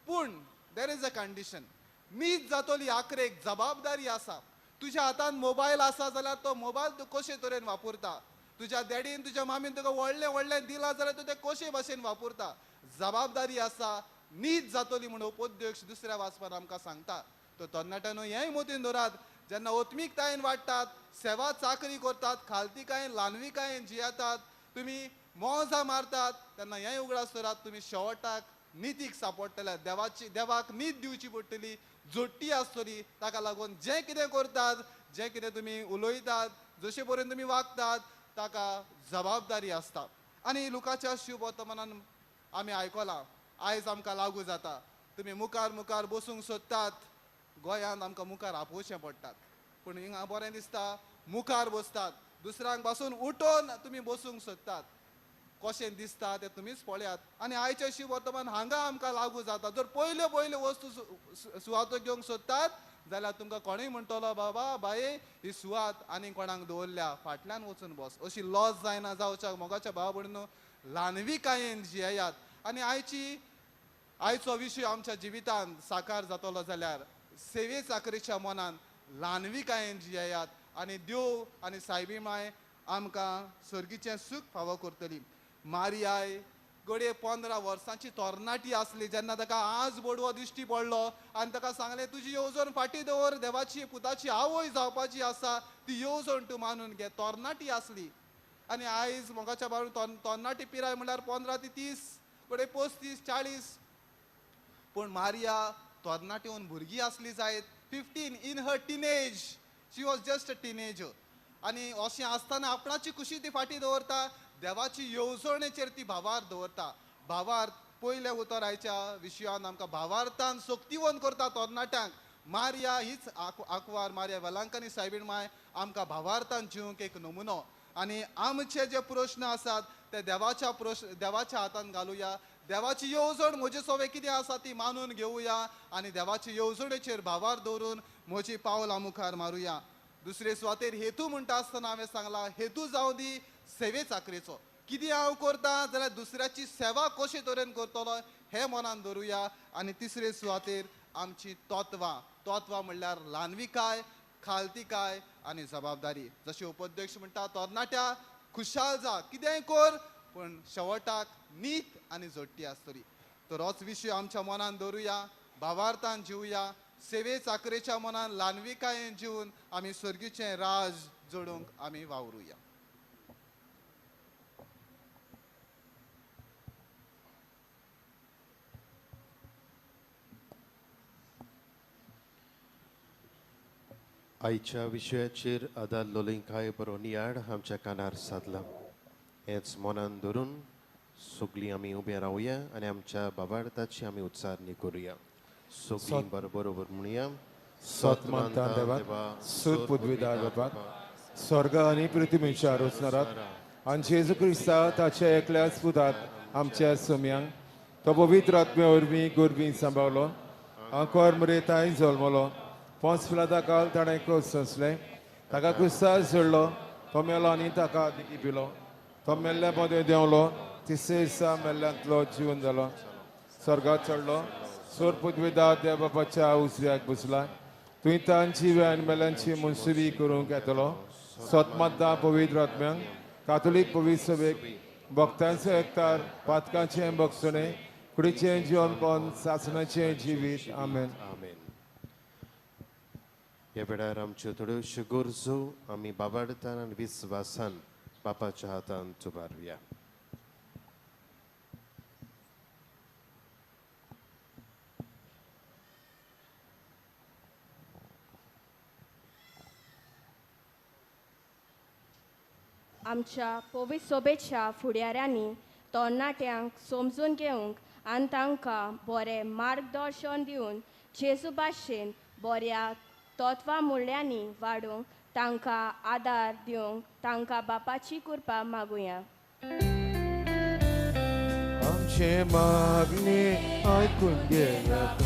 पूण there is a condition. नीत जातली आखरेक जबाबदारी आसा. तुज्या हातान मोबायल आसा जाल्यार तो मोबायल तूं कशे तरेन वापरता, तुज्या डॅडीन तुज्या मामीन तुका व्हडलें व्हडलें दिलां जाल्यार तूं तें कशे भाशेन वापरता. जबाबदारी आसा, नीत जातली म्हूण उपाध्यक्ष दुसऱ्या वाचपान आमकां सांगता. तो तरणाट्यांनो हेंय मतीन दवरात, जेन्ना ओत्मीकतायेन वाडटात, सेवा चाकरी करतात, खालतीकायेन ल्हानविकायेन जियेतात, तुमी मोजा मारतात, तेन्ना हेंय उगडास दवरात तुमी शेवटाक नितीक सांपडटले. देवाची देवाक नीत दिवची पडटली, जोडटी आसतली. ताका लागून जें कितें करतात, जें कितें तुमी उलयतात, जशे पर्यंत तुमी वागतात, ताका जबाबदारी आसता. आनी लुकाच्या शुभवर्तमानान आमी आयकलां, आयज आमकां लागू जाता. तुमी मुखार मुखार बसूंक सोदतात, गोंयांत आमकां मुखार आपोवचें पडटात, पूण हिंगा बरें दिसता मुखार बसतात, दुसऱ्यांक बसून उठोवन तुमी बसूंक सोदतात. कशें दिसता तें तुमीच पळयात. आनी आयचें शिव वर्तमान हांगा आमकां लागू जाता. जर पयल्यो पयल्यो वस्तू सुवातो घेवंक सोदतात जाल्यार तुमकां कोणूय म्हणटलो, बाबा बाये ही सुवात आनी कोणाक दवरल्या, फाटल्यान वचून बस. अशी लॉस जायना जावच्याक मोगाच्या भाव भयणीनो, ल्हानविकायेन जियेयात. आनी आयचो विशय आमच्या जिवितांत साकार जातलो जाल्यार सेवे चाकरीच्या मनान ल्हानविकायेन जियेयात आनी देव आनी सायबी माय आमकां सर्गीचें सूख फावो करतली. मारियाय घडये 15 वर्सांची तरणाटी आसली जेन्ना ताका आज बोडवो दिश्टी पडलो आनी ताका सांगलें, तुजी येवजण फाटीं दवर, देवाची पुताची आवय जावपाची आसा, ती येवजण तूं मानून घे. तरणाटी आसली. आनी आयज मोगाच्या बाबतींत तरणाटी पिराय म्हणल्यार 15 ते 30, घडये 35 40. पूण मारिया तरणाटेवन भुरगीं आसली जायत, 15 in her teenage, she was just a teenager. आनी अशें आसतना आपणाची खुशी ती फाटीं दवरता, देवाची येवजणेचेर ती भावार्थ दवरता. भावार्थ पयलें उतर आयच्या विशयान आमकां भावार्थान सक्तिवंत करता तरणाट्यांक. मारिया हीच आंकवार मारिया वेलांकनी सायबीण माय आमकां भावार्थान जिवंक एक नमुनो. आनी आमचे जे प्रश्न आसात ते देवाच्या प्रश्न देवाच्या हातान घालुया. देवाची येवजण म्हजे सवे कितें आसा ती मानून घेवया आनी देवाची येवजणेचेर भावार्थ दवरून म्हजी पावलां मुखार मारुया. दुसरे सुवातेर हेतू म्हणटा आसतना हांवें सांगलां, हेतू जावं दी सेवे चाकरेचो. कितें हांव करता जाल्यार दुसऱ्याची सेवा कशे तरेन करतलो हें मनान दवरुया. आनी तिसरे सुवातेर आमची तत्वां, तत्वां म्हणल्यार ल्हानविकाय, खालतीकाय आनी जबाबदारी. जशें उपाध्यक्ष म्हणटा, तरणाट्या खुशाल जा, कितेंय कर, पूण शेवटाक नीत आनी जोडटी आसतली. तर होच विशय आमच्या मनान दवरुया, भावार्थान जिवया, सेवे चाकरेच्या मनान ल्हानविकायेन जिवन आमी सर्गीचें राज जोडूंक आमी वावरुया. आयच्या विशयाचेर आदारलेली कांय बरो नियाळ आमच्या कानार सादला. हेंच मनान धरून सगळीं आमी उबे रावया आनी आमच्या बाबार्थाची आमी उच्चारणी करुया. सगळीं बरोबर म्हणया, सत मानता देवा, सूत पुदविदार बापाक, स्वर्ग आनी पृथ्वीच्या रचणाराक आनी जेजू क्रिस्ता ताच्या एकल्याच पुतात आमच्या सोम्यांक तो पवित्र आत्म्या वरवीं गोरवीं सांबाळलो, आंकोर मरे तांय जल्मलो, 5 फिलाता काल ताणें क्रोस सोंसलें, ताका क्रिस्तार सोडलो, तो मेलो आनी ताका दिकी पिलो, तो मेल्ल्या मदें देंवलो, तिसरे दिसा मेल्ल्यांतलो जिवन जालो, स्वर्गात चडलो, सोर पुदविदार देव बापाच्या उजव्याक बसला, तुवें तांची आनी मेल्यांची मनसुबी करूंक येतलो. सतमाता पवित्र आत्म्यांक, कातोलीक पवित्र सभेक, भक्तांचो एकतार, पातकांचें भोगसणें, कुडीचें जिवनपण, सासणाचें जिवीत. आमेन. आमेन. ह्या वेळार आमच्यो थोड्योश्यो गरजो आमी बाबार्थान आनी विस्वासान बापाच्या हातान उबारुया. आमच्या पवित्र सोबेच्या फुडाऱ्यांनी तरणाट्यांक समजून घेवंक आनी तांकां बरें मार्गदर्शन दिवन जेजू भाशेन बऱ्या तत्वां मुल्यांनी वाडूंक तांकां आदार दिवंक तांकां बापाची कृपा मागुया. आमचें मागणें आयकून घेयात.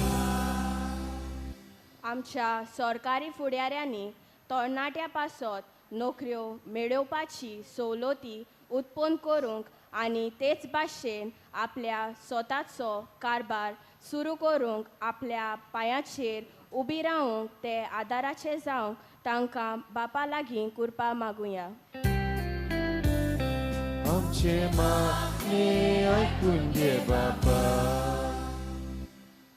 आमच्या सरकारी फुडाऱ्यांनी तरणाट्यां पासत नोकऱ्यो मेळोवपाची सवलती उत्पन्न करूंक आनी तेच भाशेन आपल्या स्वताचो कारभार सुरू करूंक आपल्या पांयाचेर उबी रावंक ते आदाराचे जावंक तांकां बापा लागीं कुरपा मागुया. आमचे मागणें आयकून घे बापा.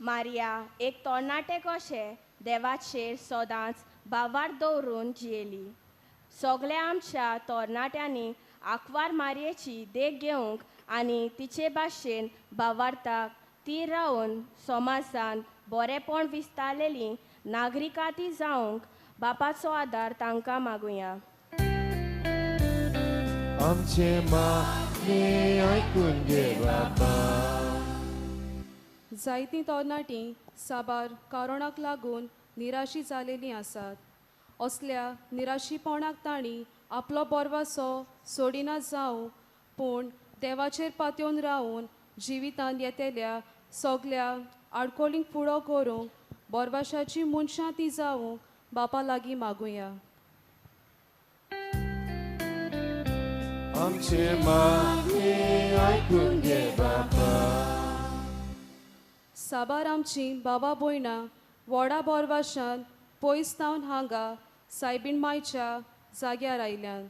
मारिया एक तरणाटे कशें देवाचेर सदांच भावार्थ दवरून जियेली. सगल्या आमच्या तरणाट्यांनी आंकवार मारयेची देख घेवंक आनी तिचे भाशेन भावार्थाक तीर रावन समाजान बरेंपण विस्तारलेली नागरिकांती जावंक बापाचो आदार तांकां मागुया. आमचे मागणें आयकून घे बापा. जायतीं तरणाटीं साबार कारणाक लागून निराशी जालेलीं आसात. असल्या निराशीपणाक तांणी आपलो बरवासो सोडिना जावं, पूण देवाचेर पातयेवन रावून जिवितांत येतल्या सगल्या आडकोळींक फुडो करूंक बरवाशाची मनशां ती जावंक बापा लागीं मागुया. आमचे मागणें आयकून घे बापा. साबार आमची बाबा भयणां व्हडा बोरवाशान पयस थावन हांगा सायबीण मायच्या जाग्यार आयल्यान,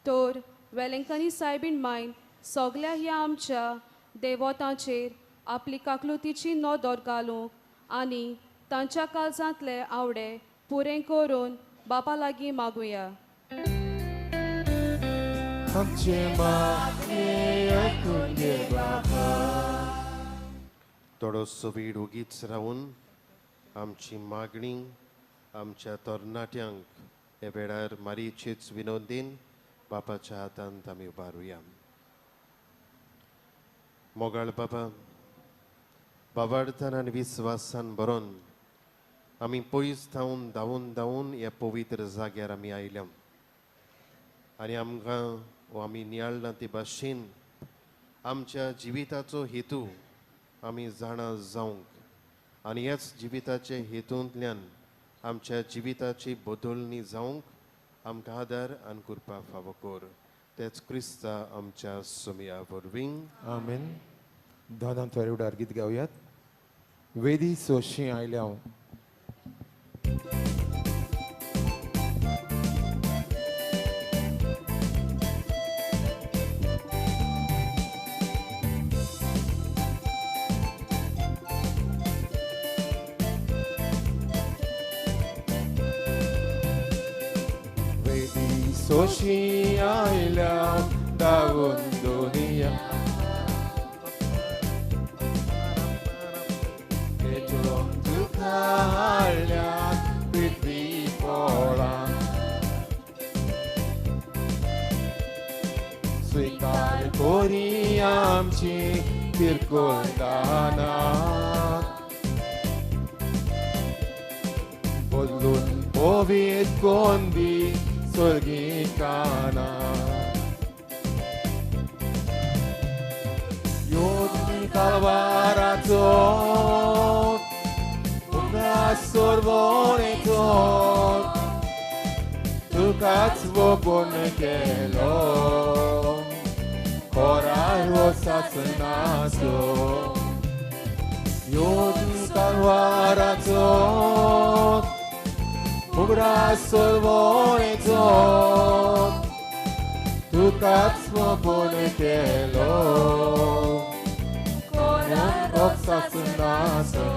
तर वेलेंकनी सायबीण मायन सगल्या ह्या आमच्या देवतांचेर आपली काकलुतीची नदर घालूंक आनी तांच्या काळजांतले आवडे पुरें करून बापा लागीं मागुया. आमचे मागणें आयकून घे बापा. थोडोसो वेळ ओगीच रावून आमची मागणी आमच्या तरणाट्यांक ह्या वेळार मारयेचेच विनोदीन बापाच्या हातांत आमी उबारुया. मोगाळ बाबा, बाबार्थान आनी विस्वासान बरोवन आमी पयस धांवन धांवून धांवून ह्या पवित्र जाग्यार आमी आयल्या आनी आमकां वो आमी नियाळना ते भाशेन आमच्या जिविताचो हेतू आमी जाणा जावंक आनी ह्याच जिविताचे हेतूंतल्यान आमच्या जिविताची बदलणी जावंक आमकां आदार आनी कृपा फावो कर. तेच क्रिस्ता आमच्या सोमया वरवीं. आमेन. दोनां थोडे उडार गीत गावयात. वेदी सोशी आयल्या हांव. वेदी सोशी आयल्या धांवून दुनिया तुका हाडल्या पृथ्वी पोळां स्विकार कोरी आमची किरकोळ दानां बदलून पवित्र कोंदी स्वर्गी काना योगी कालवाराचो सोरवणेचो तुकाच वोगोन केलो कोरार हो सासनाचो योगी कालवाराचो उगडास सोरवणेचो तुकाच वोगोन केलो कोरार हो सासनाचो.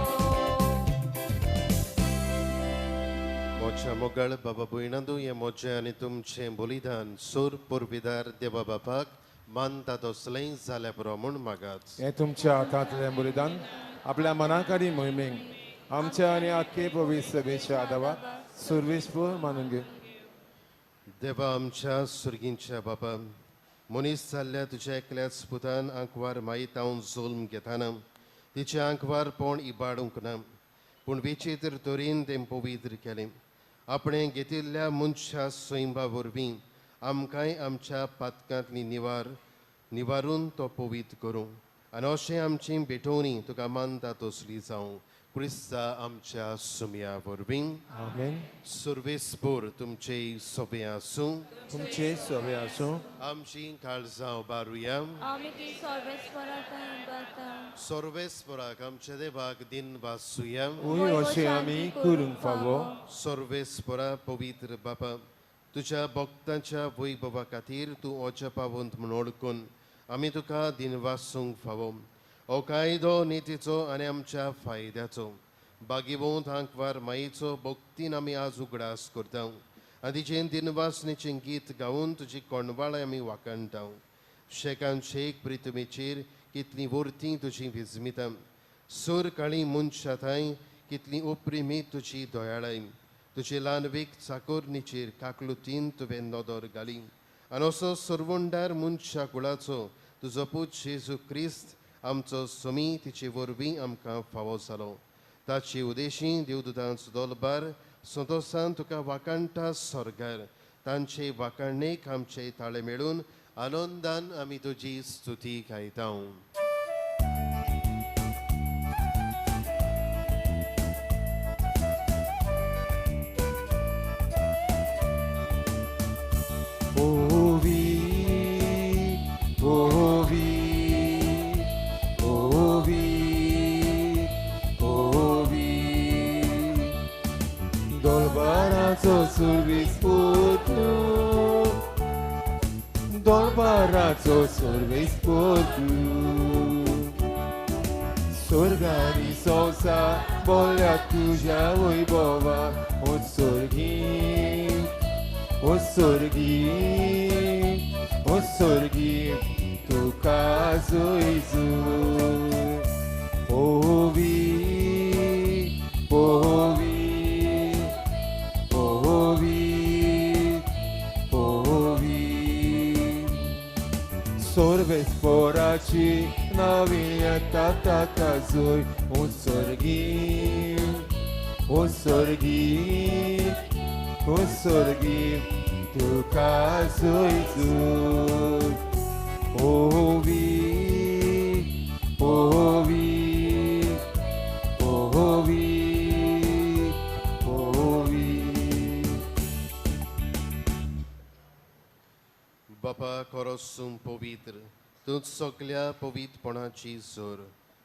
मोच्या मोगाळ बाबा भयणांदू, हें म्हजें आनी तुमचें बलिदान सूर पुर्विदार देवा बापाक मानता तसलें जाल्यार पुरो म्हूण मागात. हें तुमच्या हातांतलें बलिदान आपल्या मनाक आनी मोहिमेक आमच्या आनी आख्खे पवित्र सभेच्या आदावाक सुरवेशपूर मानून घे. देवा आमच्या सुर्गींच्या बापा, मनीस जाल्ल्या तुज्या एकल्याच पुतान आंकवार मायतावन जोल्म घेताना तिचें आंकवार पोण इबाडूंक ना, पूण विचित्र तरेन तें पवित्र केलें. आपणें घेतिल्ल्या मनशा सैंबा वरवीं आमकांय आमच्या पातकांतली निवारून तो पवित्र करूं आनी अशें आमची भेटवणी तुका मानता तसली जावं. क्रिस्ता आमच्या सुमया वरवीं. आमेन. सुर्वेसपूर तुमचे सोबे आसूं. तुमचे सोबे आसूं. आमची काळजां उबारुया. आमी ती सर्वेस्पराक सर्वेस्पराक आमच्या देवाक दिन वासूया. वय अशें आमी करूंक फावो. सर्वेस्परा पवित्र बापा, तुज्या भक्तांच्या वैभवा खातीर तूं अजापावंत म्हूण ओळखून आमी तुका दिनवासूंक फावो. हो कायदो नितीचो आनी आमच्या फायद्याचो बागीवंत आंकवार माईचो भक्तीन आमी आज उगडास करता आनी तिचें दिनवासनेचें गीत गावन तुजी कोंडवाळां आमी वाखाणटा. शेकान शेक प्रितमेचेर कितलीं वर्तीं तुजी विजमिता, सूर काळी मनशां थंय कितलीं उपरिमी तुजी दयाळाय. तुजे ल्हानवीक चाकोरणीचेर काकलुतीन तुवें नदर घाली आनी असो सरवंडार मनशा कुळाचो तुजो पूत जेजू क्रिस्त आमचो सोमी तिचे वरवीं आमकां फावो जालो. ताचे उदेशी देवदूतांचो दलबार संतोसान तुका वाखाणटा स्वर्गार. तांचे वाखाणेक आमचे ताळे मेळून आनंदान आमी तुजी स्तुती गायता. दरबाराचो सर्वेस पोतू, स्वर्गानी संवसार बोल्या तुज्या वैभवा. ओ स्वर्गी, ओ स्वर्गी, ओ स्वर्गी तुका जोयजू. ओवी ओवी ओवी ओवी सर्वेस्पराची नवीन ताका जोय. ओ स्वर्गी, ओ स्वर्गी, ओ स्वर्गी तुका जोयजू. ओवी ओवी ओवी ओवी. बापा खरोसून पवित्र, तूं सगल्या पवित्रपणाची जोर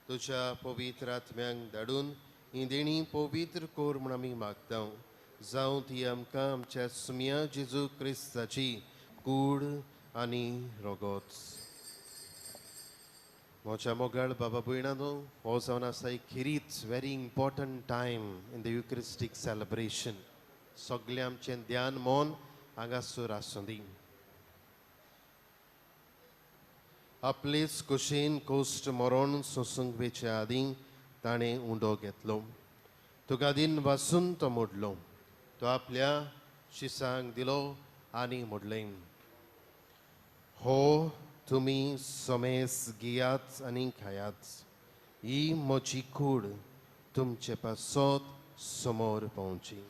तुज्या पवित्र आत्म्यांक धाडून ही देणी पवित्र कर म्हूण आमी मागता. जावं ती आमकां आमच्या सुमया जेजू क्रिस्ताची कूड आनी रगत. म्हज्या मोगाळ बाबा भयणानो, हो जावन आसा एक खेरीत very important time in the Eucharistic celebration. सगळें आमचें ध्यान मन हांगासर आसूं दी. आपलेच कुशीन कोश्ट मरण सोसूंक वेचे आदीं ताणें उंडो घेतलो. तुका दिन वासून तो मोडलो. तो आपल्या शिसांक दिलो आनी मोडलें, हो तुमी समेस घेयात आनी खायात, ही म्हजी कूड तुमचे पासत समोर पावची.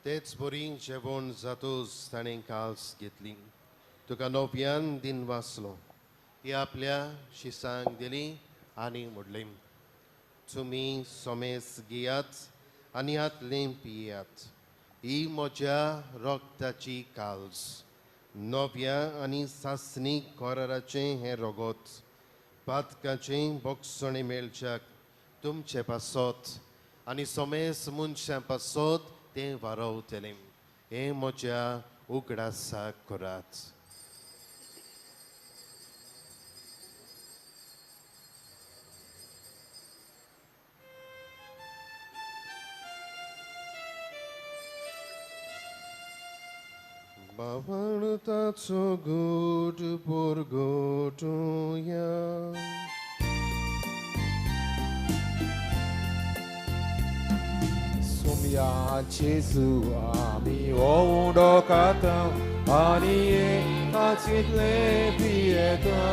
तेच बरी जेवण जातूच ताणें काल्स घेतली. तुका नव्यान दिन वाचलो. ती आपल्या शिसांक दिली आनी म्हणलें, तुमी सोमेस घेयात आनी हातलें पियात, ही म्हज्या रगताची काल्स, नव्या आनी सासणी कराराचें हें रगत, पातकाचें बोगसणें मेळच्याक तुमचे पासत आनी सोमेस मनशां पासत तें वारवतलें. हें म्हज्या उगडासाक करात. बावळताचो गोट पोरगोटुया. Sumya Jesu ami ondo kata ani kachitle pieta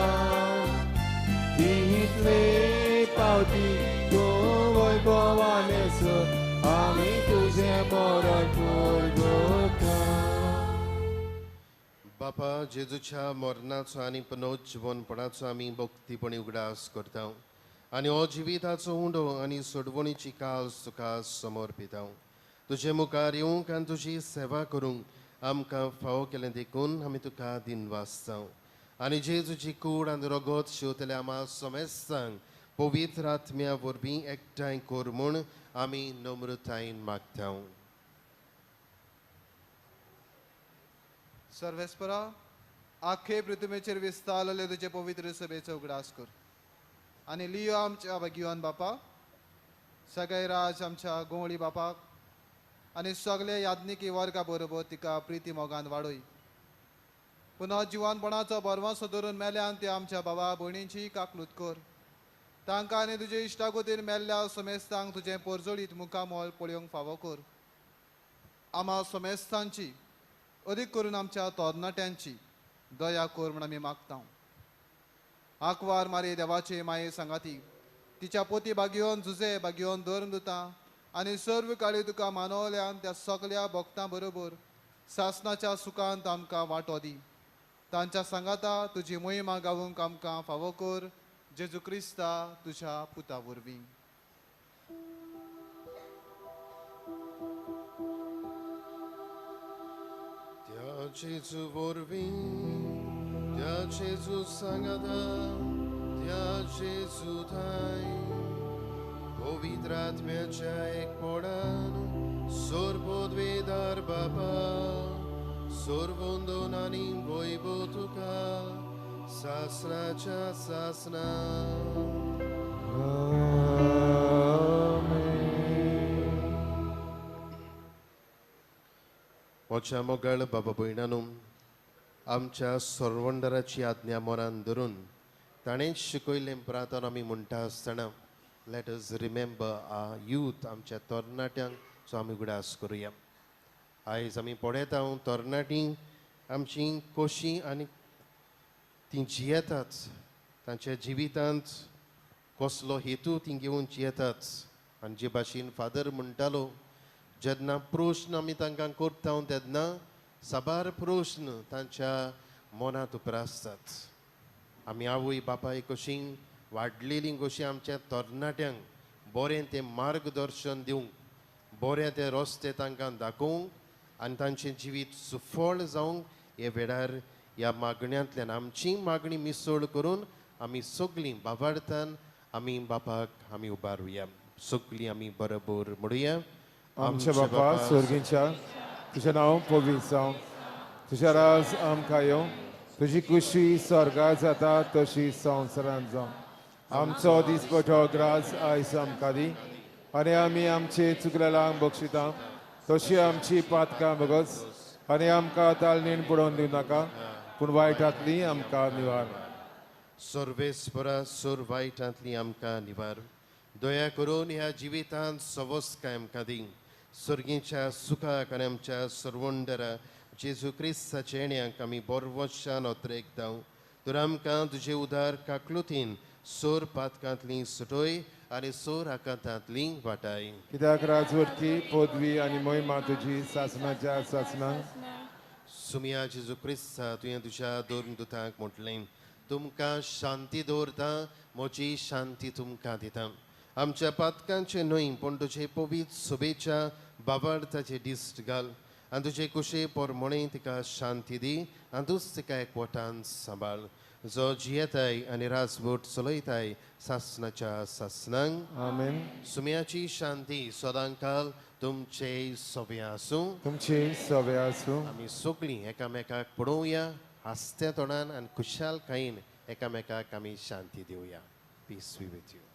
title pauti go voi आनेसू आमी तुझें मरण पुरगुता. बापा जेजूच्या मरणाचो आनी पुनर्जीवनपणाचो आमी भक्तीपणी उगडास करता आनी हो जिविताचो उंडो आनी सोडवणीची काल तुका समर्पिता. तुजे मुखार येवंक आनी तुजी सेवा करूंक आमकां फावो केलें देखून आमी तुका दिनवास जावं आनी जेजूची कूड आनी रगत शिंवतल्या आमा समेस्तांक पवित्र आत्म्या वरवीं एकठांय कर म्हूण आमी नम्रतायेन मागता. सर्वेस्परा आखे पृथ्वीचेर विस्तारलेले तुजे पवित्र सभेचो उगडास कर आनी लियो आमच्या भाग्यवान बापा, सगळे राज आमच्या गोंवळी बापाक आनी सगळे याज्ञिकी वर्गा बरोबर तिका प्रिती मोगान वाडय. पुनः जिवानपणाचो बरवासो धरून मेल्यान ते आमच्या बाबा भयणींची काकलूत कर. तांकां आनी तुजे इश्टागोतीन मेल्ल्या समेस्तांक तुजें पोरजोळीत मुखामोल पळोवंक फावो कर. आमा समेस्तांची अदीक करून आमच्या तरणाट्यांची दया कर म्हूण आमी मागता. आंकवार मारी देवाचे माये सांगाती तिच्या पोती बागयोन जुजे बागयोन धरून दिता आनी सर्व काळी तुका मानवल्यान त्या सगल्या भक्तां बरोबर सासनाच्या सुखांत आमकां वांटो दी. तांच्या सांगाता तुजी मोहिमा गावूंक आमकां फावो कर जेजू क्रिस्ता तुज्या पुता वरवीं. त्या जेजू वरवीं, त्या जेजू सांगाता, त्या जेजू थांय पवित्र आत्म्याच्या एकपणान सर्वोद्वेदार बापा सर्वंदन आनी वैभव तुका सासनाच्या सासना. म्हज्या मोगाळ बाबा भयणानू, आमच्या सरवंडराची आज्ञा मनान धरून ताणें शिकयल्लें प्रार्थना आमी म्हणटा आसतना let us remember our youth. आमच्या तरणाट्यांक सो आमी उगडास करुया. आयज आमी पळयता तरणाटीं आमची कशी आनी तीं जियेतात, तांच्या जिवितांत कसलो हेतू तीं घेवन जियेतात. आनी जे भाशेन फादर म्हणटालो, जेन्ना प्रश्न आमी तांकां करता तेन्ना साबार प्रश्न तांच्या मनांत उप्रासतात. आमी आवय बापाय कशी वाडलेलीं कशी आमच्या तरणाट्यांक बरें तें मार्गदर्शन दिवंक, बरें ते रस्ते तांकां दाखोवंक आनी तांचें जिवीत सुफळ जावंक हे वेळार ह्या मागण्यांतल्यान आमची मागणी मिसळ करून आमी सगळीं बाबार्थान आमी बापाक आमी उबारुया. सगळीं आमी बरोबर म्हणुया. आमच्या बापा स्वर्गीच्या, तुजें नांव पवित्र जावं, तुजें राज आमकां येवं, तुजी कुशी स्वर्गार जाता तशी संवसारांत जावं. आमचो दिसपटो ग्रास आयज आमकां दी आनी आमी आमचे चुकलेलांक बक्षिता तशी आमची पातकां बगस आनी आमकां तालनेन पडोवन दिवं नाका, पूण वायटांतली आमकां निवार. सर्वेस्परा सोर वायटांतली आमकां निवार. दया करून ह्या जिवितांत सवस्काय आमकां दी. सर्गीच्या सुखाक आनी आमच्या सर्वंडरा जेजू क्रिस्ताच्या येण्याक आमी बरवशान अत्रेकता. तर आमकां तुजे उदार काकलुतीन सोर पातकांतली सुटोय आनी सोर आकांतांतली वाटाय. कित्याक राजवटकी पदवी आनी मोहिमा तुजी सासनाच्या सासना. सुमिया जेजू क्रिस्ता, तुवें तुज्या दोन दुतांक म्हटलें, तुमकां शांती दवरता, म्हजी शांती तुमकां दिता. आमच्या पातकांचे न्हय पूण तुजे पवित्र सभेच्या बाबार्थाचे दिश्ट घाल आनी तुजे कुशे पोरमोणे तिका शांती दी आनी तूंच तिका एकवटान सांबाळ, जो जियेताय आनी राजवट चलयताय सासनाच्या सासनांक. आमेन. सुम्याची शांती सदांकाल तुमचे सवे आसूं. तुमचे सवे आसूं. आमी सगळीं एकामेकाक पळोवया हांसत्या तोंडान आनी खुशालकायेन एकामेकाक आमी शांती दिवया. Peace be with you.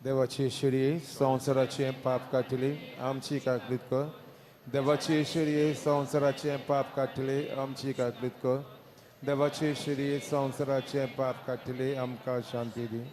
देवाची शिरी संवसाराचें पाप काडटली आमची काकलीत कर. देवाची शिरी संवसाराचें पाप काडटली आमची काकलीत कर. देवाची शिरी संवसाराचें पाप काडटली आमकां शांती दी.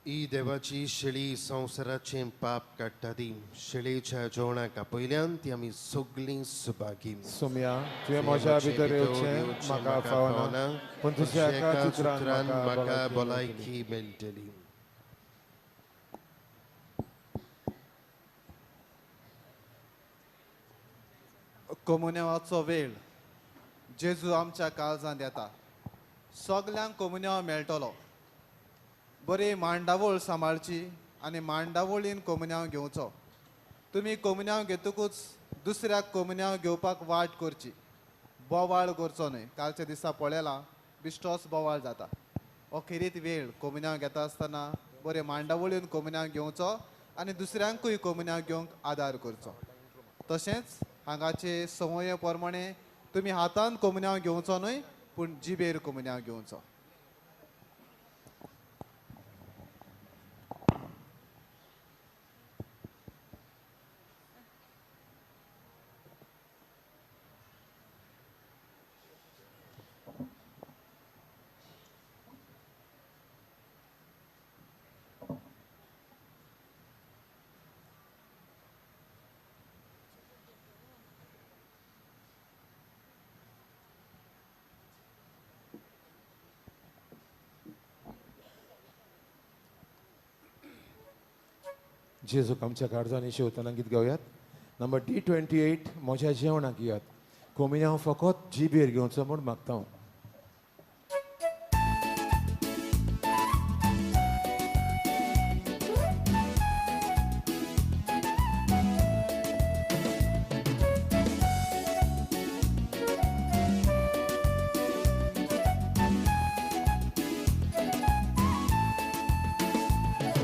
ही देवाची शेळी संवसाराचें पाप काडटा ती शेळीच्या जेवणाक आपयल्यान ती आमी सगळीं सुभागी. सोम्या, तुवें म्हज्या भितर येवचें म्हाका फावना, पूण तुज्या एका उतरान म्हाका भलायकी मेळटली. कोमुन्यावाचो वेळ जेजू आमच्या काळजांत येता. सगल्यांक कोमुन्याव मेळटलो. बरी मांडावळ सांबाळची आनी मांडावळीन कोमुन्याव घेवचो. तुमी कोमुन्याव घेतकूच दुसऱ्याक कोमुन्याव घेवपाक वाट करची, बोवाळ करचो न्हय. कालच्या दिसा पळयलां बिश्टोच बोवाळ जाता. हो खेरीत वेळ कोमुन्याव घेता आसतना बरे मांडावळीन कोमुन्याव घेवचो आनी दुसऱ्यांकूय कोमुन्याव घेवंक आदार करचो. तशेंच हांगाचे संवये प्रमाणे तुमी हातान कोमुन्याव घेवचो न्हय, पूण जिबेर कोमुन्याव घेवचो. जेजूक आमच्या काळजांनी शेवतना गीत गावयात. नंबर D28 म्हज्या जेवणाक येयात. कोमिन्यांव फकत जिबेर घेवचो म्हूण मागता हांव.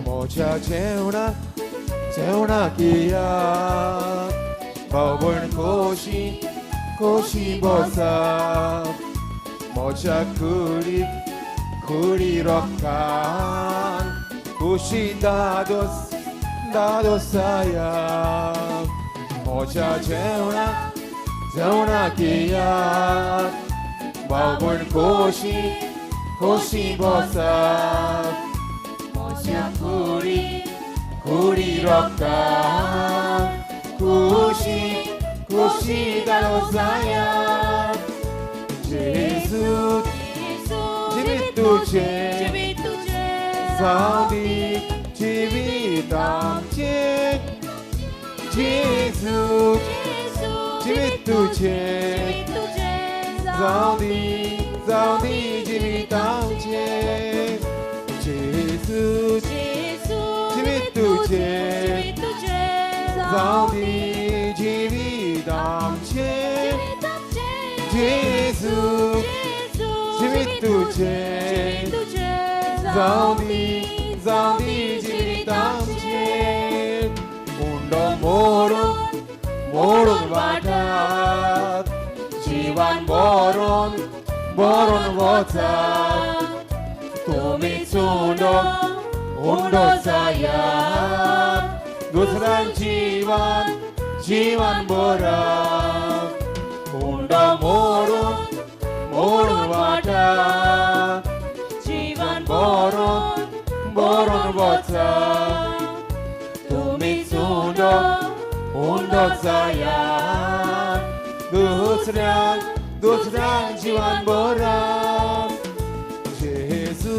म्हज्या जेवणाक जेवणाक येयात, भावण खोशी खोशी बसात, म्हज्या कुडीक कुडी रोकान खोशी दादोस दादोसायात. म्हज्या जेवणाक जेवणाक येयात, भावण खोशी खोशी बसात, म्हज्या कुडीक कुडी रोकान खुशी खुशी दादोसायात. जेजू जिवीत तुजें जावं दी जिवीत आमचें. जेजू जिवीत तुजें जावं दी जिवीत आमचें. जेजू जिवीत तुजें जावं दी जिवीत आमचें. जेजू जिवीत तुजें जावं दी जिवीत आमचें. उंडो मोडून मोडून वाटात, जिवान बरोवन बरोवन वचात, तुमी चुंडो उंडो जायात, दुसऱ्यान जिवान जिवान बरात. उंडो मोडून मोडून वाटात, जिवान बरोवन बरोवन वचात, तुमी चुंडो उंडो जायात, दुसऱ्यान दुसऱ्यान जिवान बरात. जेजू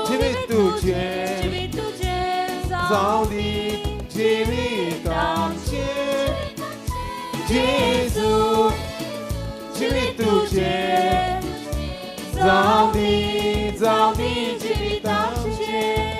जिवीत तुजें जावं दी जिवीत आमचें. जेजू जिवीत तुजें जावं दी जिवीत आमचें.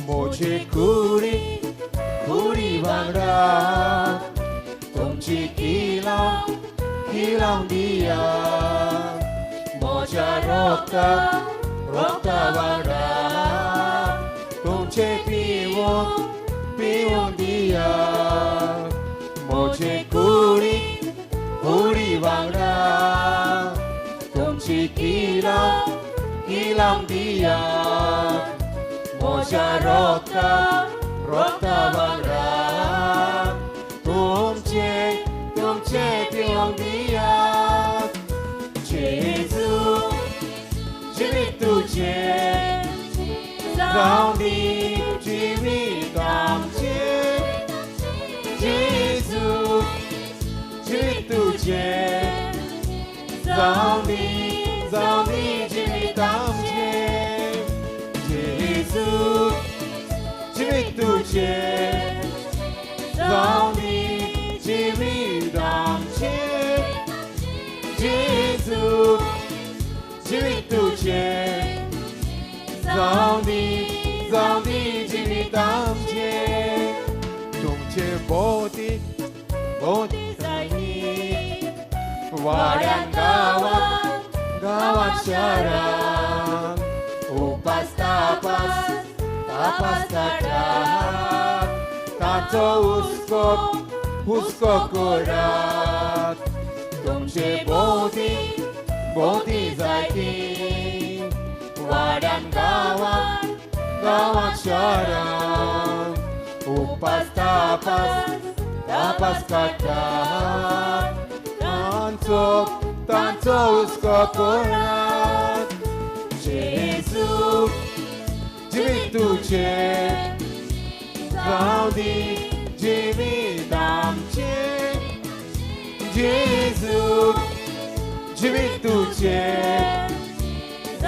म्हजे कुडी कुडी वांगडा तुमची किलां किलां दिया म्हज्या रोगता रोगता वांगडा तुमचे पिवूंक पिवूंक दिया म्हजे कुडी कुडी वांगडा तुमची किलां किलां दिया म्हज्या रोगता रोगता वांगडा तुमचे तुमचे पिवंक दिया जेजू जिवीत तुजें जावं दी जिवीत आमचें जेजू जिवीत तुजें जावं दी जिवीत आमचें जेजू जिवीत तुजें जावं दी जिवीत आमचें जेजू जिवीत तुजें जावं दी जिवीत आमचें तुमचे भोंवती भोंवती जायनी वाड्यान गांवांत गांवांत शारांत उपास तापास तापास काडटात ताचो हुस्को हुस्को करात तुमचे भोंवती भोंवती जायती वाड्यान गांवांत गांवांत शारांत उपास तापास तापास काडटात तांचो तांचो हुस्को करात जेजू जिवीत तुजें जावं दी जिवीत आमचें जेजू जिवीत तुजें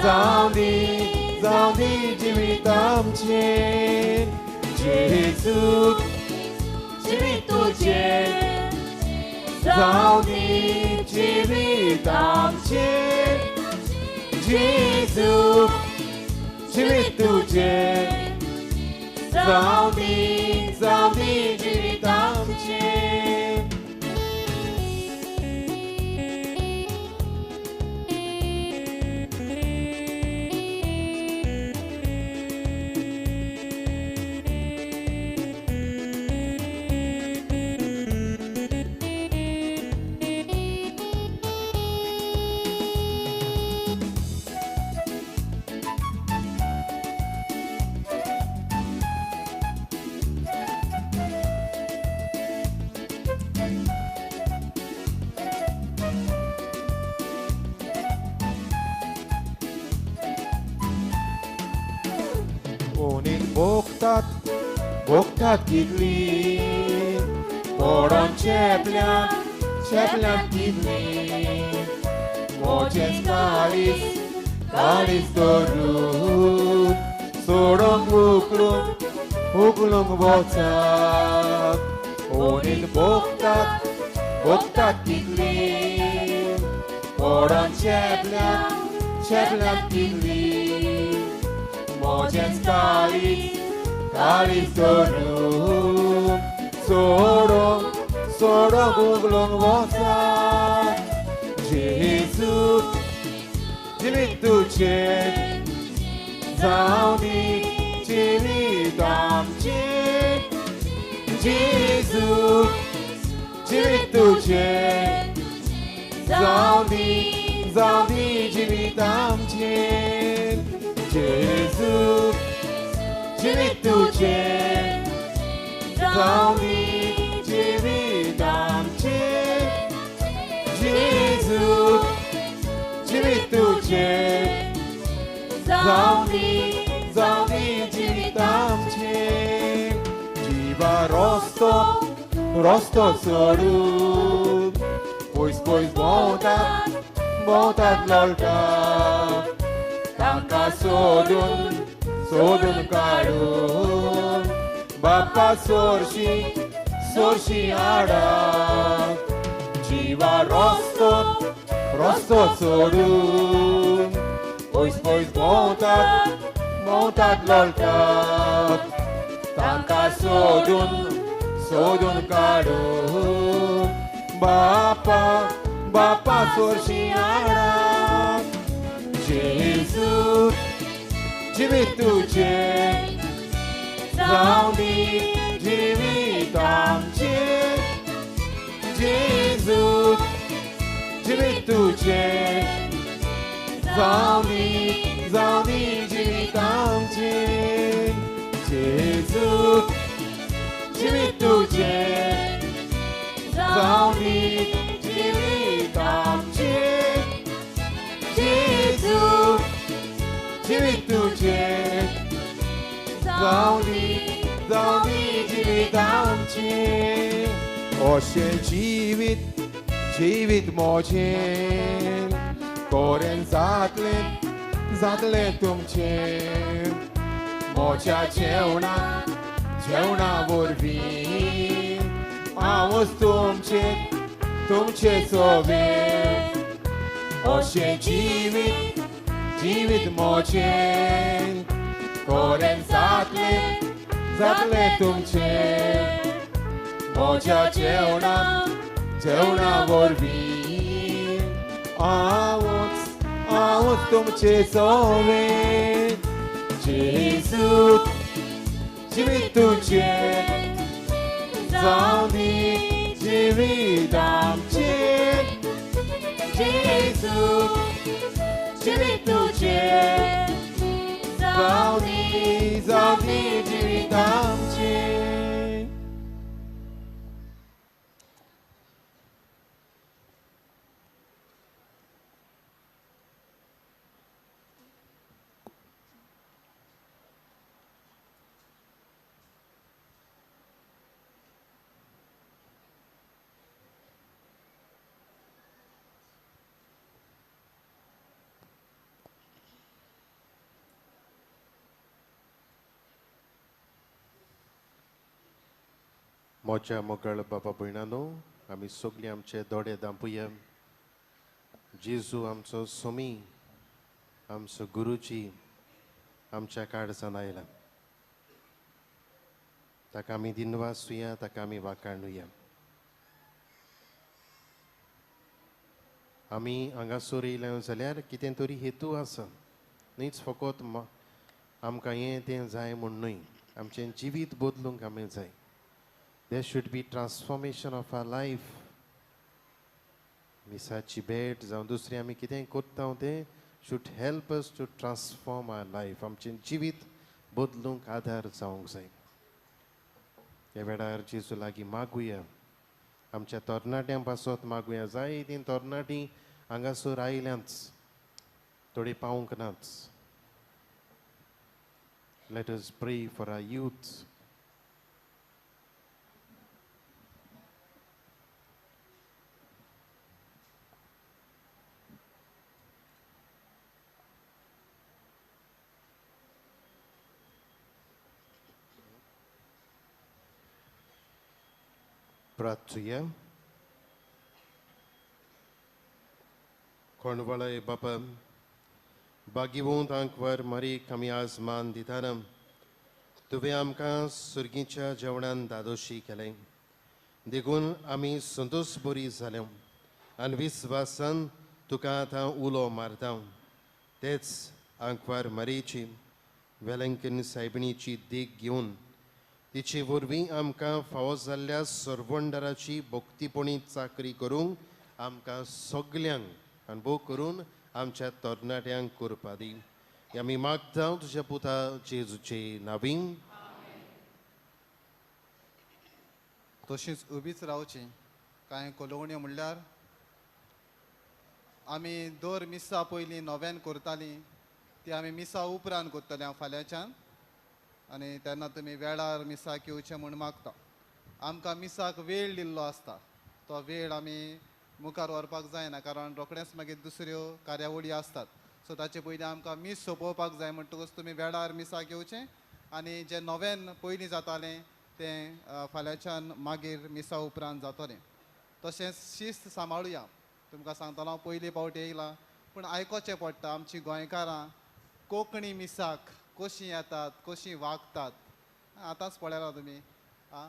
जावं दी जिवीत आमचें जेजू जिवीत तुजें जावं दी जिवीत आमचें जेजू जिवीत तुजें जावं दी जिवीत आमचें. भोगतात भोगतात कितली पडोन चेपल्यान चेपल्यान कितली म्हजें काळीज काळीज धरून सोडूंक उखलूंक उखलूंक वचात ओनील भोगतात भोगतात कितली पडोन चेपल्यान चेपल्यान कितली म्हजें काळीज काळीज धरून सोडूंक सोडूंक उखलूंक वचात जेजू जिवीत तुजें जावं दी जिवीत आमचें जेजू जिवीत तुजें जावं दी जिवीत आमचें जेजू जिवीत तुजें जावं दी जिवीत आमचें जेजू जिवीत तुजें जावं दी जिवीत आमचें जिवा रस्तो रस्तो सोडून पयस पयस भोंवतात भोंवतात लोळटात तांकां सोदून सोदून काडून बाप्पा सोरशी सोरशी हाडात जिवा रस्तो रस्तो सोडून पयस पयस भोंवतात भोंवतात लोळटात तांकां सोदून सोदून काडू बापा बापा सोरशी हाडा जेजू जिवीत तुजें जावं दी जिवीत आमचें जेजू जिवीत तुजें जावं दी जिवीत आमचें जेजू जिवीत तुजें जावं दी जिवीत आमचें जेजू जिवीत तुजें जावं दी जिवीत आमचें अशें जिवीत जिवीत म्हजें कोरेन जातलें जातलें तुमचें म्हज्या जेवणा जेवणा वरवीं हांवच तुमचें तुमचें सोबें अशें जिवीत जिवीत म्हजें कोरेन जातलें जातलें तुमचें म्हज्या जेवणा जेवणा वरवीं हांवच हांवच तुमचें सोबें जेजू जिवीत तुजें जावं दी जिवीत आमचें जेजू जिवीत तुजें जावं दी जिवीत आमचें. मोच्या मोगळ बाबा भयणानो, आमी सगळीं आमचे दोळे दांपुया. जेजू आमचो सोमी, आमचो गुरुजी आमच्या काळजान आयला. ताका आमी दिनवासुया, ताका आमी वाखाणुया. आमी हांगासर येयले जाल्यार कितें तरी हेतू आसा, न्हीच फकत आमकां हें तें जाय म्हूण न्हय, आमचें जिवीत बदलूंक आमी जाय. There should be transformation of our life. मिसाची भेट जावं दुसरें आमी कितें करता तें should help us to transform our life. आमचें जिवीत बदलूंक आदार जावंक जाय. ह्या वेळार जेजू लागीं मागुया, आमच्या तरणाट्यां पासत मागुया. जायतीं तरणाटीं हांगासर आयल्यांच, थोडीं पावूंक नाच. Let us pray for our youth. प्रार्थुया. कोणवळय बापा, बागिवंत आंकवार मारीक आमी आज मान दिताना, तुवें आमकां सुर्गीच्या जेवणान दादोशी केलें, देखून आमी संतोश बरी जाले आनी विस्वासान तुका आतां उलो मारता. तेच आंकवार मारीची वेलंकन सायबिणीची देख घेवन तिचे वरवीं आमकां फावो जाल्ल्या सरवंडराची भक्तीपणी चाकरी करूंक आमकां सगल्यांक अनुभव करून आमच्या तरणाट्यांक करपा दी. आमी मागता तुज्या पुता जेजूचे नावीन. तशीच उबीच रावची. कांय कोलोवण्यो म्हणल्यार आमी दर मिसा पयलीं नव्यान करतालीं ती आमी मिसा उपरांत करतले हांव फाल्यांच्यान, आनी तेन्ना तुमी वेळार मिसाक येवचें म्हूण मागता. आमकां मिसाक वेळ दिल्लो आसता, तो वेळ आमी मुखार व्हरपाक जायना, कारण रोखडेंच मागीर दुसऱ्यो कार्यावळी आसतात. सो ताचे पयलीं आमकां मीस सोंपोवपाक जाय, म्हणटकूच तुमी वेळार मिसाक येवचें आनी जें नव्यान पयलीं जातालें तें फाल्यांच्यान मागीर मिसा उपरांत जातलें. तशेंच शिस्त सांबाळुया. तुमकां सांगतलो हांव पयली फावट येयलां पूण आयकोचें पडटा. आमचीं गोंयकारां कोंकणी मिसाक कशीं येतात, कशीं वागतात आतांच पळयला तुमी. आं,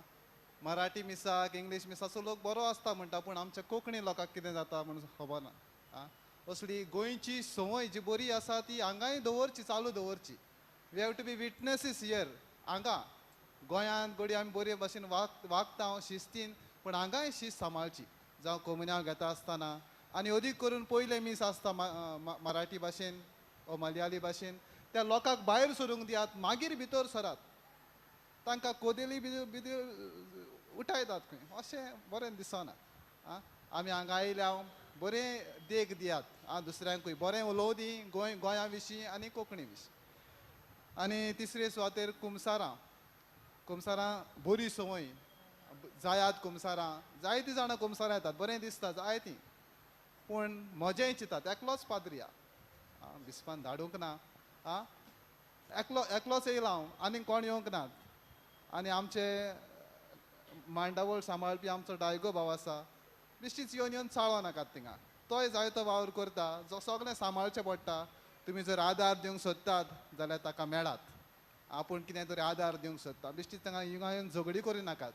मराठी मिसाक इंग्लीश मिसाचो लोक बरो आसता म्हणटा, पूण आमच्या कोंकणी लोकांक कितें जाता म्हूण खबर ना. आं, असली गोंयची संवय जी बरी आसा ती हांगाय दवरची, चालू दवरची. We have to be witnesses here. हांगा गोंयांत घडये आमी बरे भाशेन वागता शिस्तीन, पूण हांगाय शिस्त सांबाळची. जावं कोमुन्यांव घेता आसतना, आनी अदीक करून पयलें मीस आसता मराठी भाशेन ओ मलयाली भाशेन, त्या लोकांक भायर सरूंक दियात, मागीर भितर सरात. तांकां कोदेली बिदेल उठायतात खंय, अशें बरें दिसना. आं, आमी हांगा आयल्या, बरें देख दियात. आं, दुसऱ्यांकूय बरें उलोवं दी गोंया विशीं आनी कोंकणी विशीं. आनी तिसरे सुवातेर कुमसारां. कुमसारां बरी संवय जायात. कुमसारां जायतीं जाणां कुमसारां येतात, बरें दिसता जायतीं, पूण म्हजेंय चिंतात एकलोच पाद्री आं, बिस्पान धाडूंक ना. आं, एकलोच येयला हांव, आनीक कोण येवंक नात. आनी आमचे मांडावळ सांबाळपी आमचो डायगो भाव आसा, बेश्टीच येवन येवन चाळो नाकात थिंगा. तोय जायतो वावर करता, जो सगळें सांबाळचें पडटा. तुमी जर आदार दिवंक सोदतात जाल्यार ताका मेळात. आपूण कितें तरी आदार दिवंक सोदता, बेश्टीच तांकां हिंगा येवन झगडी करूं नाकात.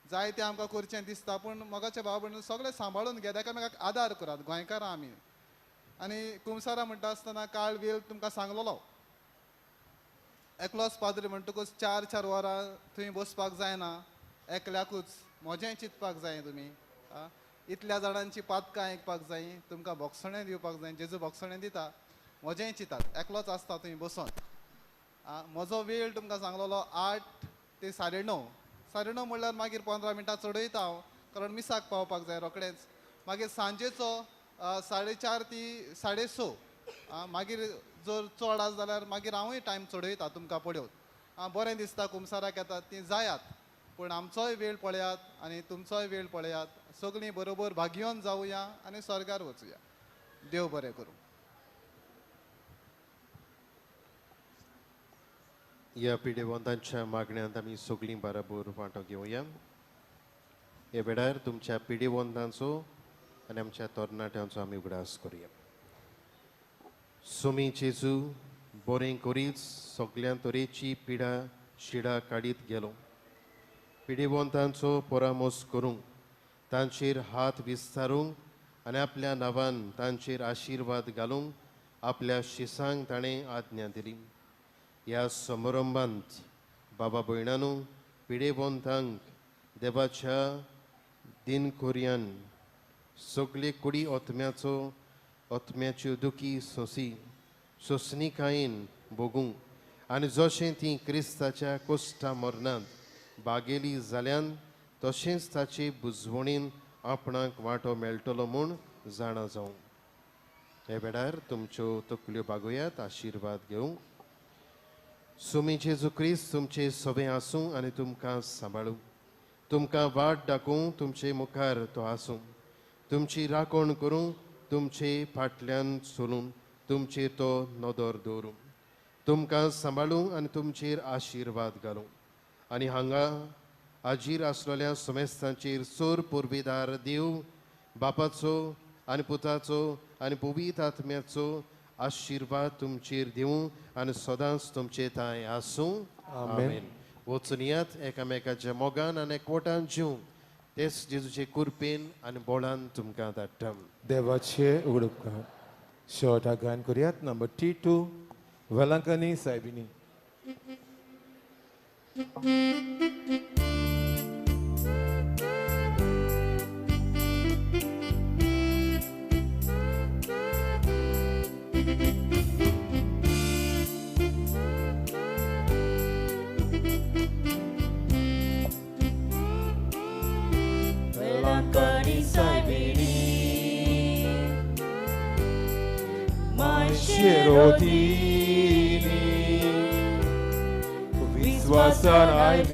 जायतें आमकां करचें दिसता, पूण मोगाचे भाव भयण सगळें सांबाळून घेत, एकामेकाक आदार करात. गोंयकारां आमी. आनी कुमसारां म्हणटा आसतना काळ वेळ तुमकां सांगलेलो, एकलोच पाद्री म्हणटकूच 4-4 वरां थंय बसपाक जायना, एकल्याकूच म्हजेंय चिंतपाक जाय तुमी. इतल्या जाणांची पातकां आयकपाक जाय, तुमकां भोगसणें दिवपाक जाय, जेजू भोगसणें दिता, म्हजेंय चिंतात. एकलोच आसता थंय बसोन. म्हजो वेळ तुमकां सांगलेलो 8 ते 9:30. 9:30 म्हणल्यार मागीर 15 मिनटां चडयता हांव, कारण मिसाक पावपाक जाय रोखडेंच. मागीर सांजेचो 4:30 ते 6:30. मागीर जर चड आसा जाल्यार मागीर हांवूय टायम चडयता तुमकां पळोवन. बरें दिसता कुमसाराक येतात तीं जायात, पूण आमचोय वेळ पळयात आनी तुमचोय वेळ पळयात. सगळीं बरोबर भागयोन जावया आनी स्वर्गार वचुया. देव बरें करूं. ह्या पिडेवंतांच्या मागण्यांत आमी सगळीं बराबर वांटो घेवया. ह्या वेळार तुमच्या पिडेवंतांचो आनी आमच्या तरणाट्यांचो आमी उगडास करुया. सोमी जेजू बरें करीत सगळ्या तरेची पिडा शिडा काडीत गेलो. पिडेवंतांचो परामर्श करूंक, तांचेर हात विस्तारूंक आनी आपल्या नांवान तांचेर आशिर्वाद घालूंक आपल्या शिसांक ताणें आज्ञा दिली. ह्या समारंभांत बाबा भयणानू पिडेवंतांक देवाच्या दिनकोर्यान सगळे कुडी आत्म्याचो आत्म्याच्यो दुखी सोंसी सोंसणिकायेन भोगूंक आनी जशें ती क्रिस्ताच्या कोश्टा मरणांत बागेली जाल्यान तशेंच ताचे बुजवणीन आपणाक वांटो मेळटलो म्हूण जाणा जावं. हे वेळार तुमच्यो तकल्यो बागोयात, आशिर्वाद घेवंक. सुमी जेजू क्रिस्त तुमचे सवे आसूं आनी तुमकां सांबाळूं, तुमकां वाट दाखोवं, तुमचे मुखार तो आसूं, तुमची राखण करूं, तुमचे फाटल्यान चलूं, तुमचेर तो नदर दवरूं, तुमकां सांबाळूं आनी तुमचेर आशिर्वाद घालूं. आनी हांगा हाजीर आसलेल्या समेस्तांचेर सोर पुर्वेदार देव बापाचो आनी पुताचो आनी पवित्र आत्म्याचो आशिर्वाद तुमचेर दिवं आनी सदांच तुमचे थांय आसूं. आमेन. वचुनयात एकामेकाच्या मोगान आनी एकवटान जीवं, तेच जेजूचे कुरपेन आनी बोळान तुमकां धाडटा. देवाचे उगडपकार शेवटाक गायन करुयात नंबर T2 Velankanni सायबिनी. Velankanni सायबिणी मायशेरोदिनी विश्वासान आयली.